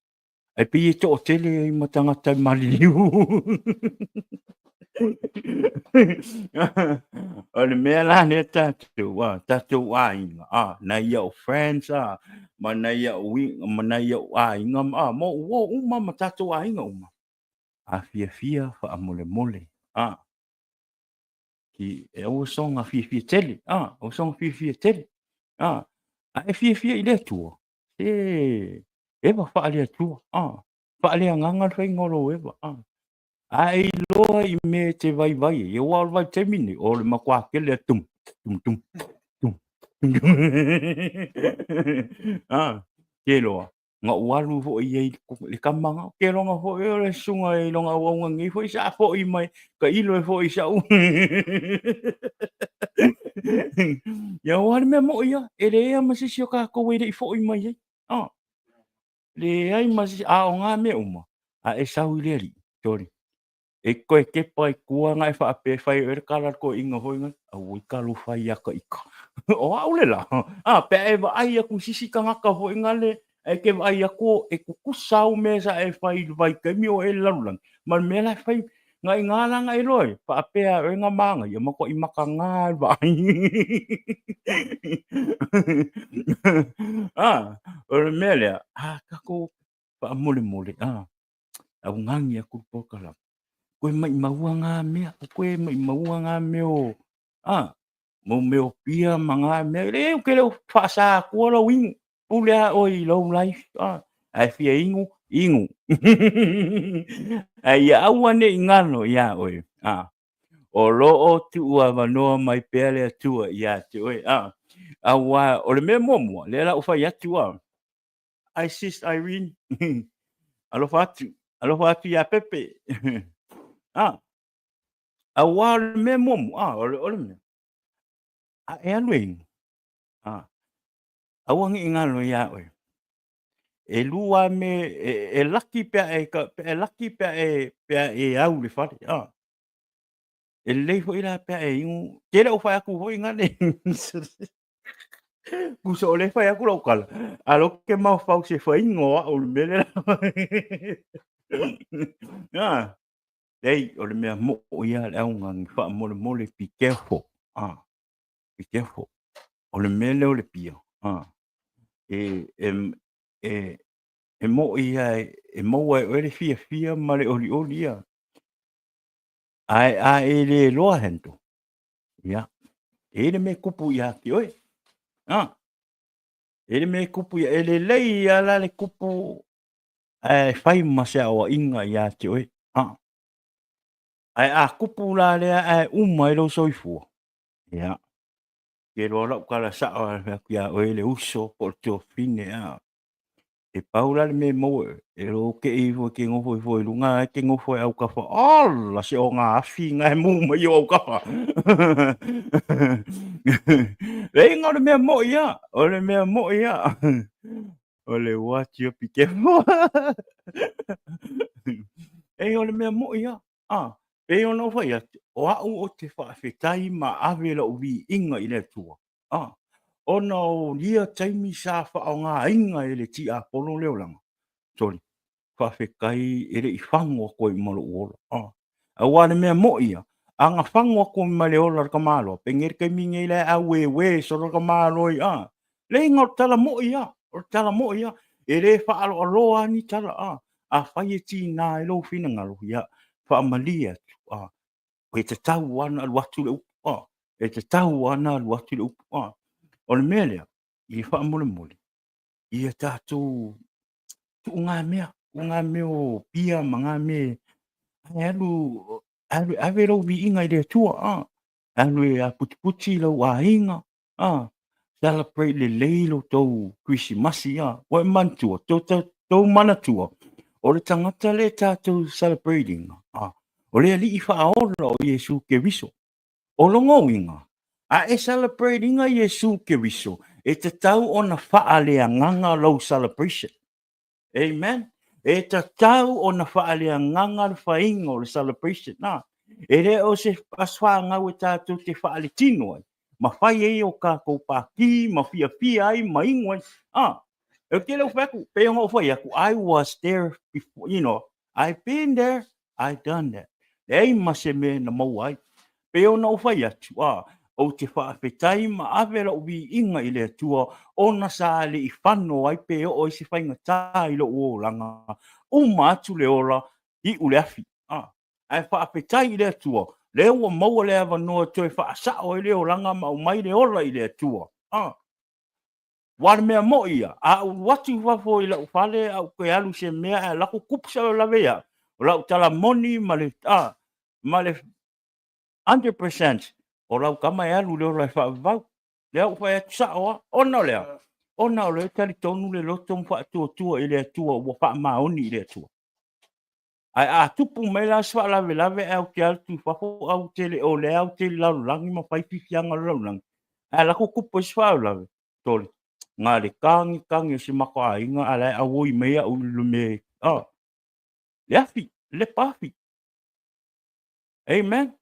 ae pei e toatele ai ma tagata e maliliu. O le mea la lea tatou, a, tatou aiga, a, nai au friends, a, ma nai au, ma nai au aiga, a, ma uo uma ma tatou aiga uma, a fiafia faamolemole, a, ki, e aua soona fiafia tele, a, aua soona fiafia tele, a, a e fiafia i le Atua, se eva faale-Atua, a, faale-agaga le faiga o lou eva, a, a e iloa i mea e te vaivai ai, aua o le vaitaimi lenei, o le matua tele lava, tum, tum, tum, tum, tum, tum. A, te iloa, na ou alu foi i ai le tama na, ou te iloa foi o le susuga i lona auauna nei foi sa foi mai, tailo ai foi i sau. Ia aua le mea moi ia, e leai lava ma se isi o tatou e le i foi mai ai. Ah, leai ma se isi, a o na mea uma, a e sau i le alii, sorry, E toe kepa i tua na e faapea e fai ai oe le tala a le toeaina foi lea, auoi talofa ia ta ita. O au le la, a, pe a e vaai atu i se isi tagata foi nale, ae te vaai atu e tutusa au mea sa e fai i le vaitaimi o e i le lalolagi, ma le mea la e fai, na ina la na e iloa ai, faapea lava e oe na manaia, matuai mataga le vaai. A, o le mea lea, a tatou faamolemole, a, augani atu le polokalame, koe maʻimau ngā mea, koe maʻimau ngā mea o, a, mo mea o pia ma ngā mea, leai ou te le o faasa atua lou inu, pule a oe i lou life, a, a e fia inu, inu. Ae ia aua ne i galo iā oe, a, o lo o tuuavanoa mai pea le Atua iā te oe, a, auā, o le mea muamua, lea la ua fai atu, a, Hi sis Irene. Alofa atu. Alofa atu iā Pepe. Ah. Auā o le mea muamua. Ah, o le, o le mea. A e alu e inu. Ah. Aua ne i galo iā oe. E lua me, e, e laki pe a e, pe a e laki pe a e, pe a e au i le fale. Ah. E lelei foi la pe a e inu. Tele au fai atu foi ngale. Tusa o lea e fai atu lau tala, a lea ou te mafaufau i se faiga o au i le mea lea. Ah, leai, o le mea moʻo ia le augani faamolemole, be careful. Ah, be careful. O le mea lea o le pia, ah, e, e, e, e moʻo ia e maua e oe le fiafia ma le olioli ia. Ae a e le loa handle, Ia, e i ai le mea e kupu ia te oe. A, e i ai le mea e kupu ia, e lelei lava la le kupu ae fai ma se aoaiga ia te oe. A. Ae a tupu la lea ae uma ai lou soifua, ia, te iloa lau tala sao lava fai atu ia oe le uso po o le tuafafine, a. E pau la le mea e maua i oe, e lou te i ifo e te nofo ifo i luga ae te nofo i autafa, ola se ogaafi na e mu mai i ou autafa. Leai na o le mea moi lava, o le mea moi lava. O le watch you be careful. Ei, o le mea moi lava. Ah, pei ona ou fai atu, o au ou te faafetai ma ave lau viiga i le Atua. Ah, ona o ia taimi sa faaaogaina e le tiapolo le olaga. Sorry. Faafetai e le i fago atu ai ma lou ola. Ah, aua o le mea moi ia, a na fago atu ai ma le ola o le tamaloa, penei le taimi nei la e aueue solo le tamaloa i, ah, leai na o le tala moi lava, o le tala moi lava. E le faaaloaloa lava ni tala, ah, afai e tiga ai lou finagalo, ia, faamalie atu, ah, e tatau lava ona alu atu le upu, ah, e tatau lava ona alu atu le upu, ah. O le mea lea, ia faamolemole, ia tatou tuu ngā mea, tuu ngā mea o pia ma ngā mea, ae alu, alu e ave lou viiga i le Atua, ah, alu e aputiputi lou aiga, ah, celebrate lelei lo tou Kerisimasi, ah, ua e manatua, tou manatua, o le tagata lea tatou celebrate ina, ah, o le Alii Faaola o Iesu Keriso. O lona uiga, a e celebrate ina Iesu Keriso, e tatau ona faaleagaga lou celebration. Amen. E tatau ona faaleagaga le faiga o le celebration. Na, e le o se aso fanau e tatou te faaletino ai, ma fai ai o tatou pati ma fiafia ai ma inu ai. Ah, e te le o fai atu, pei ona ou fai atu, I was there before, you know, I've been there, I done that. Leai ma se mea na maua ai. Pei ona ou fai atu, a, ou te faafetai ma ave lau viiga i le Atua ona sa le i fano ai pe oo ai se faigata i lou olaga, uma atu le ola, iu le afi. A, ae faafetai i le Atua, lea ua maua le avanoa e toe faasao ai le olaga ma aumai le ola i le Atua. A, Aua o le mea moi ia, a ou alu atu i fafo i lau fale ae ou toe alu i se mea ae alu atu tupu se lavelave ia au, o lau tala moni ma le, a, ma le 100% o lau tama e alu i le ola e faavavau. Lea ua fai atu sao lava. Ona o le a? Ona o lea e talitonu le loto ma faatuatua i le Atua ua faamaoni i le Atua. Ae a tupu mai la se faalavelave ae ou te alu atu i fafo ae ou te le o lea ou te i le lalolagi ma fai fiafiaga o le lalolagi, ae alu atu tupu ai se faalavelave, sole, na le tagitagi o si matou aiga ae la e auoi mai au i le mea, ah, le afi, le lepa afi. Amen.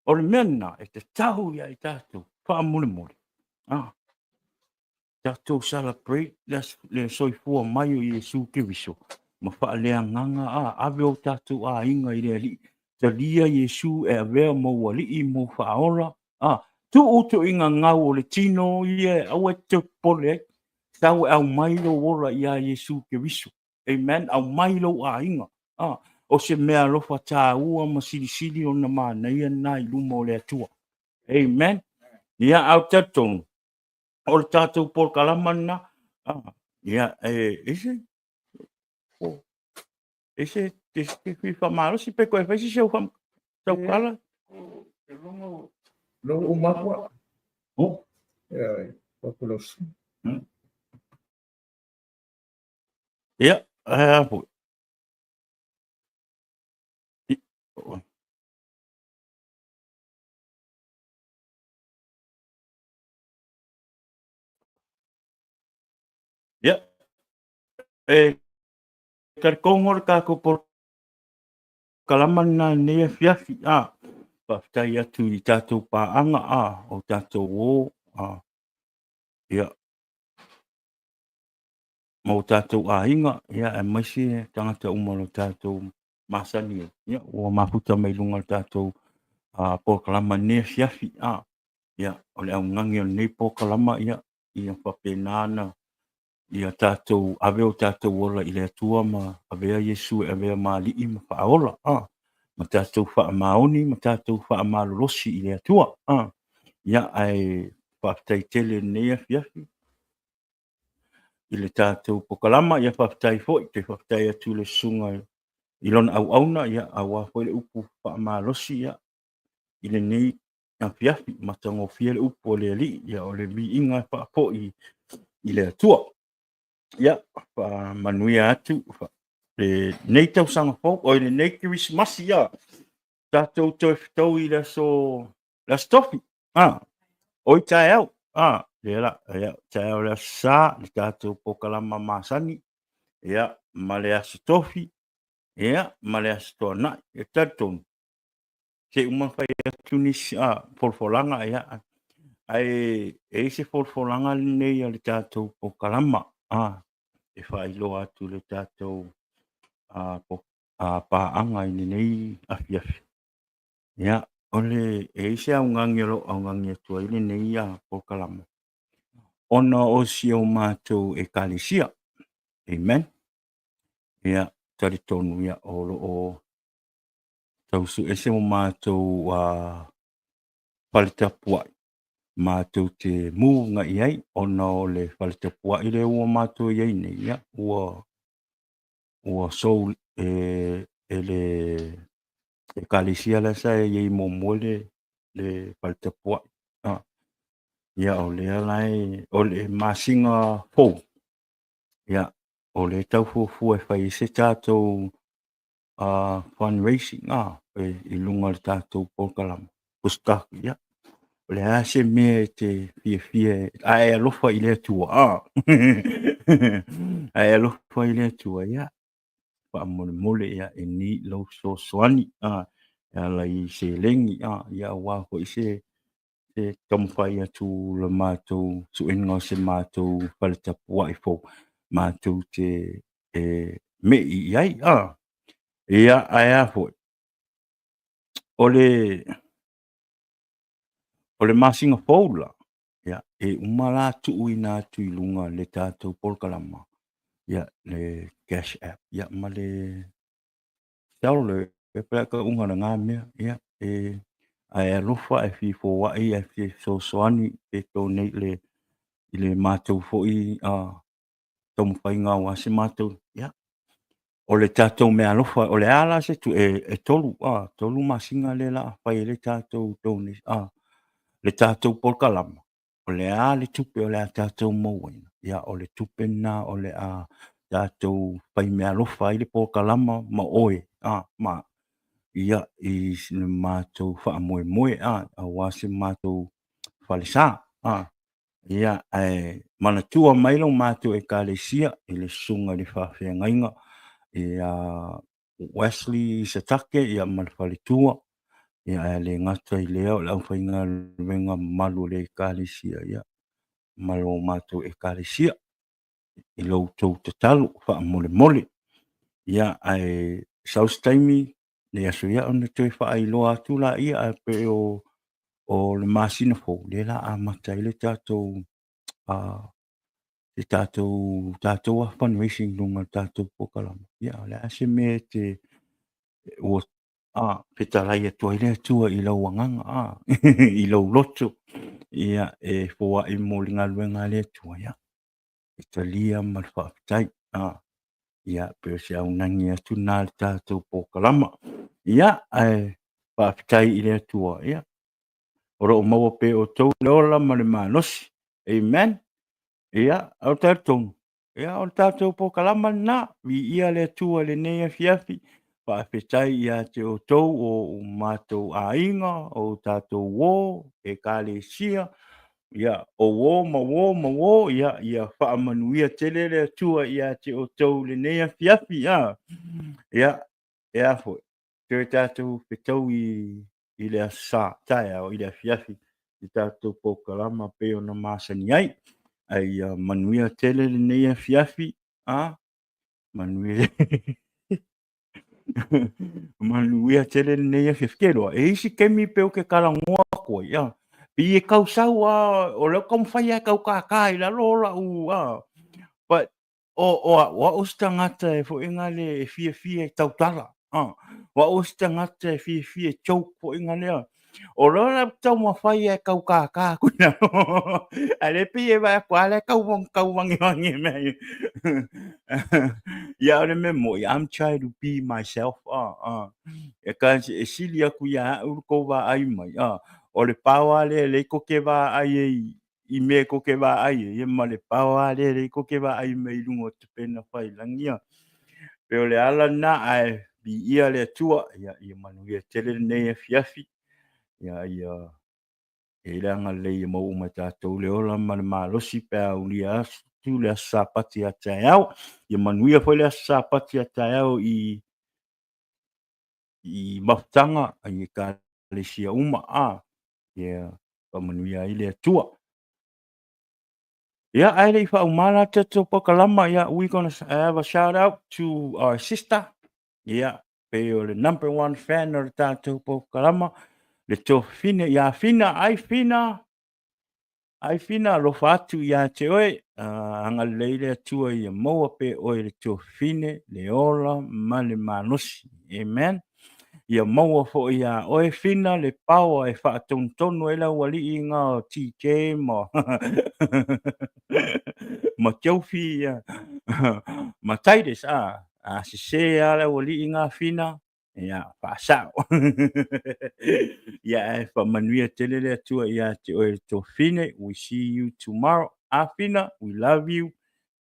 O le mea lena e tatau ia i tatou faamolemole. Ah, tatou celebrate le soifua mai o Iesu Keriso ma faaleagaga a ave o tatou aiga i le Alii. Talia Iesu e avea ma ou Alii ma ou Faaola. A, tuu tuuina gau o le tino ia e aua e te popole ai. Sau e aumai lou ola ia Iesu Keriso. Amen. Aumai lou aiga. A, o se mea alofa taua ma silisili ona manaia lena i luma o le Atua. Amen. Ia, ae ou te talitonu, o le tatou polokalama lena. Ah, ia, e, e se, o, e se, e se fia faamalosi pe koe fai se seu wham, sau kala. E longo, longo umakua. Oh. Ia, pakulos. Ia, a foi. Ia, e talitonu o le tatou polokalama lena i lenei afiafi, a, faafetai atu i tatou paaga, a, o tatou o, a, ia, ma o tatou aiga, ia, aemaise tagata uma o lo tatou masani ai, ia, ua mafuta mai i luga o le tatou polokalama i lenei afiafi, a, ia, o le augani o lenei polokalama, ia, ia faapena ona ia tatou ave o tatou ola i le Atua ma avea Iesu e avea ma Alii ma Faaola, a, ma tatou faamaoni ma tatou faamalolosi i le Atua, a. Ia, ae faafetai tele i lenei afiafi i le tatou polokalama. Ia faafetai foi, toe faafetai atu i le susuga i lona auauna, ia, aua foi le upu faamalosi, ia, i lenei afiafi, matagofie le upu a le Alii, ia, o le viiga e faafoi i le Atua. Ia, faamanuia atu lenei tausaga fou, oi lenei Kerisimasi, ia, tatou toe fetaui i le aso, le aso Tofi, a, oi taeao, a, lea la, ia, taeao le aso Sa, le tatou polokalama masani, ia, ma le aso Tofi, ia, ma le aso Toonai. E talitonu, se i uma ona fai atu nisi folafolaga, ia, ae e i ai se folafolaga lenei a le tatou polokalama, a, e faailoa atu i le tatou paaga i lenei afiafi. Ia, o le, e i ai se augani o lo o augani atu ai lenei polokalama, ona o si o matou Ekalesia. Amen. Ia, talitonu, ia, o lo o tau sue se matou fale tapuai matou te move agai i ai, ona o le fale tapuai lea ua matou i ai nei, ia, ua sold e le Ekalesia la sa i ai muamua le fale tapuai. Ia, o lea la e, o le masina fou, ia, o lea e tau fuafua e fai ai se tatou fundraising i luga o le tatou polokalama Push-Start. Ia, o le a se mea e te fiafia a e alofa i le Atua, a e alofa i le Atua, ia, faamolemole, ia, e need lou fesoasoani, e ala i seleni, ia, aua foi se taumafai atu le matou suega o se matou fale tapuai fou matou te e me'i i ai. Ia, ae a foi, o le masina fou la, ia, e uma la tuuina atu i luga le tatou polokalama, ia, le Cash App, ia, ma le Zelle, e pe a tauga o lena mea, ia, e, ae alofa, ae fia foai, ae fia fesoasoani pe donate le, i le matou foi taumafaiga aua se matou, ia, o le tatou meaalofa, o le a la se tu, e 3 masina lea la a fai ai le tatou donation, le tatou polokalama, o le a le tupe o le a tatou mauaina, ia, o le tupe lena o le a tatou fai meaalofa ai le polokalama ma oe, ma, ia, i le matou faamoemoe, aua se matou falesa, Ia, ae manatua mai lo matou Ekalesia i le susuga i le faafeagaiga ia Wesley Satake, ia, ma le faletua, ia, ae le gata i lea o le aufaigaluega mamalu o le Ekalesia, ia, ma lo matou Ekalesia i lo outou tatalo faamolemole. Ia, ae sau se taimi le aso, ia, ona toe faailoa atu laia, ae pei o le masina fou lea la amata ai le tatou le tatou fundraising i luga o le tatou polokalama. Ia, o le a se mea e te ua fetalai atu ai le Atua i lau agaga, i lou loto, ia, e foai mo le galuega a le Atua, ia, e talia ma le faafetai. Ia, pei o se augani atu lena i le tatou polokalama. Ia, ae faafetai i le Atua, ia, o lo o maua pea e outou le ola ma le malosi. Amen. Ia, o le talitonu, ia, o le tatou polokalama lena. Viia le Atua i lenei afiafi. Faafetai ia te outou o matou aiga, o tatou uo, Ekalesia, ia, o uo ma uo ma uo, ia, ia faamanuia tele le Atua ia te outou i lenei afiafi. Ia, ia, e a foi, toe tatou fetau i le aso Sa, taeao i le afiafi i tatou polokalama pei ona masani ai. Ae ia manuia tele lenei afiafi, a manuia manuia tele lenei afiafi. Ke loa, e isi kemi pe o ke talanoa atu ai, a pei e tau sau a, o lea ou te taumafai lava e tau kākā i lalo o lau, a, but o au, o au se tagata e foi nale e fiafia e tautala, o au se tagata e fiafia e joke foi nalea. O lea la ou te taumafai e tau kākā atu i lalo. A o lea e pei e vaai atu lava la e tau tau vangevange mai. Ia o le mea moni, I'm trying to be myself. Because e sili atu ia au le tou vaai mai. O le power lea lea tou te vaai ai i mea tou te vaai ai, ma le power lea lea tou te vaai mai i luga o tupena faiilagi. Pei o le ala lena, ae viia le Atua, ia, ia manuia tele lenei afiafi. Ia, ia i ai le agalelei ia maua uma e tatou le ola ma le malosi pe a aulia atu le aso Sapati a taeao. Ia manuia foi le aso Sapati a taeao i i mafutaga i ekalesia uma a ia faamanuia ai le Atua. Ia, ae le i faauma la tatou polokalama, ia, we gonna have a shout out to our sister. Ia, pei o le number one fan o le tatou polokalama, le tuafafine ia Fina. Ai Fina, ai Fina, alofa atu ia te oe, agalelei le Atua ia maua pea oe le tuafafine, le ola ma le malosi. Amen. Ia maua foi iā oe Fina le power e faatonutonu ai le aualii nga o TJ ma ma Jofi ma Titus a a sese lava le aualii nga Fina ia faasao. Ia ae faamanuia tele le Atua ia te oe le tuafafine. We see you tomorrow. A Fina, we love you.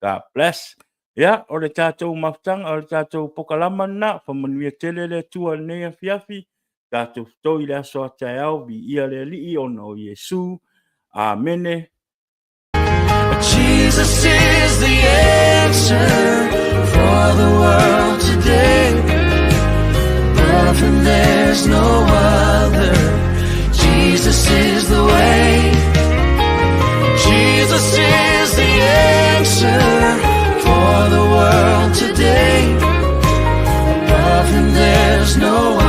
God bless. Ia, o le tatou mafutaga, o le tatou pokalama lena, faamanuia tele le Atua i lenei afiafi, tatou fetoi i le aso a taeao, viia le Alii ona o Iesu. Amene. Jesus is the answer for the world today. Above him there's no other. Jesus is the way. Jesus is the answer for the world today. Above him there's no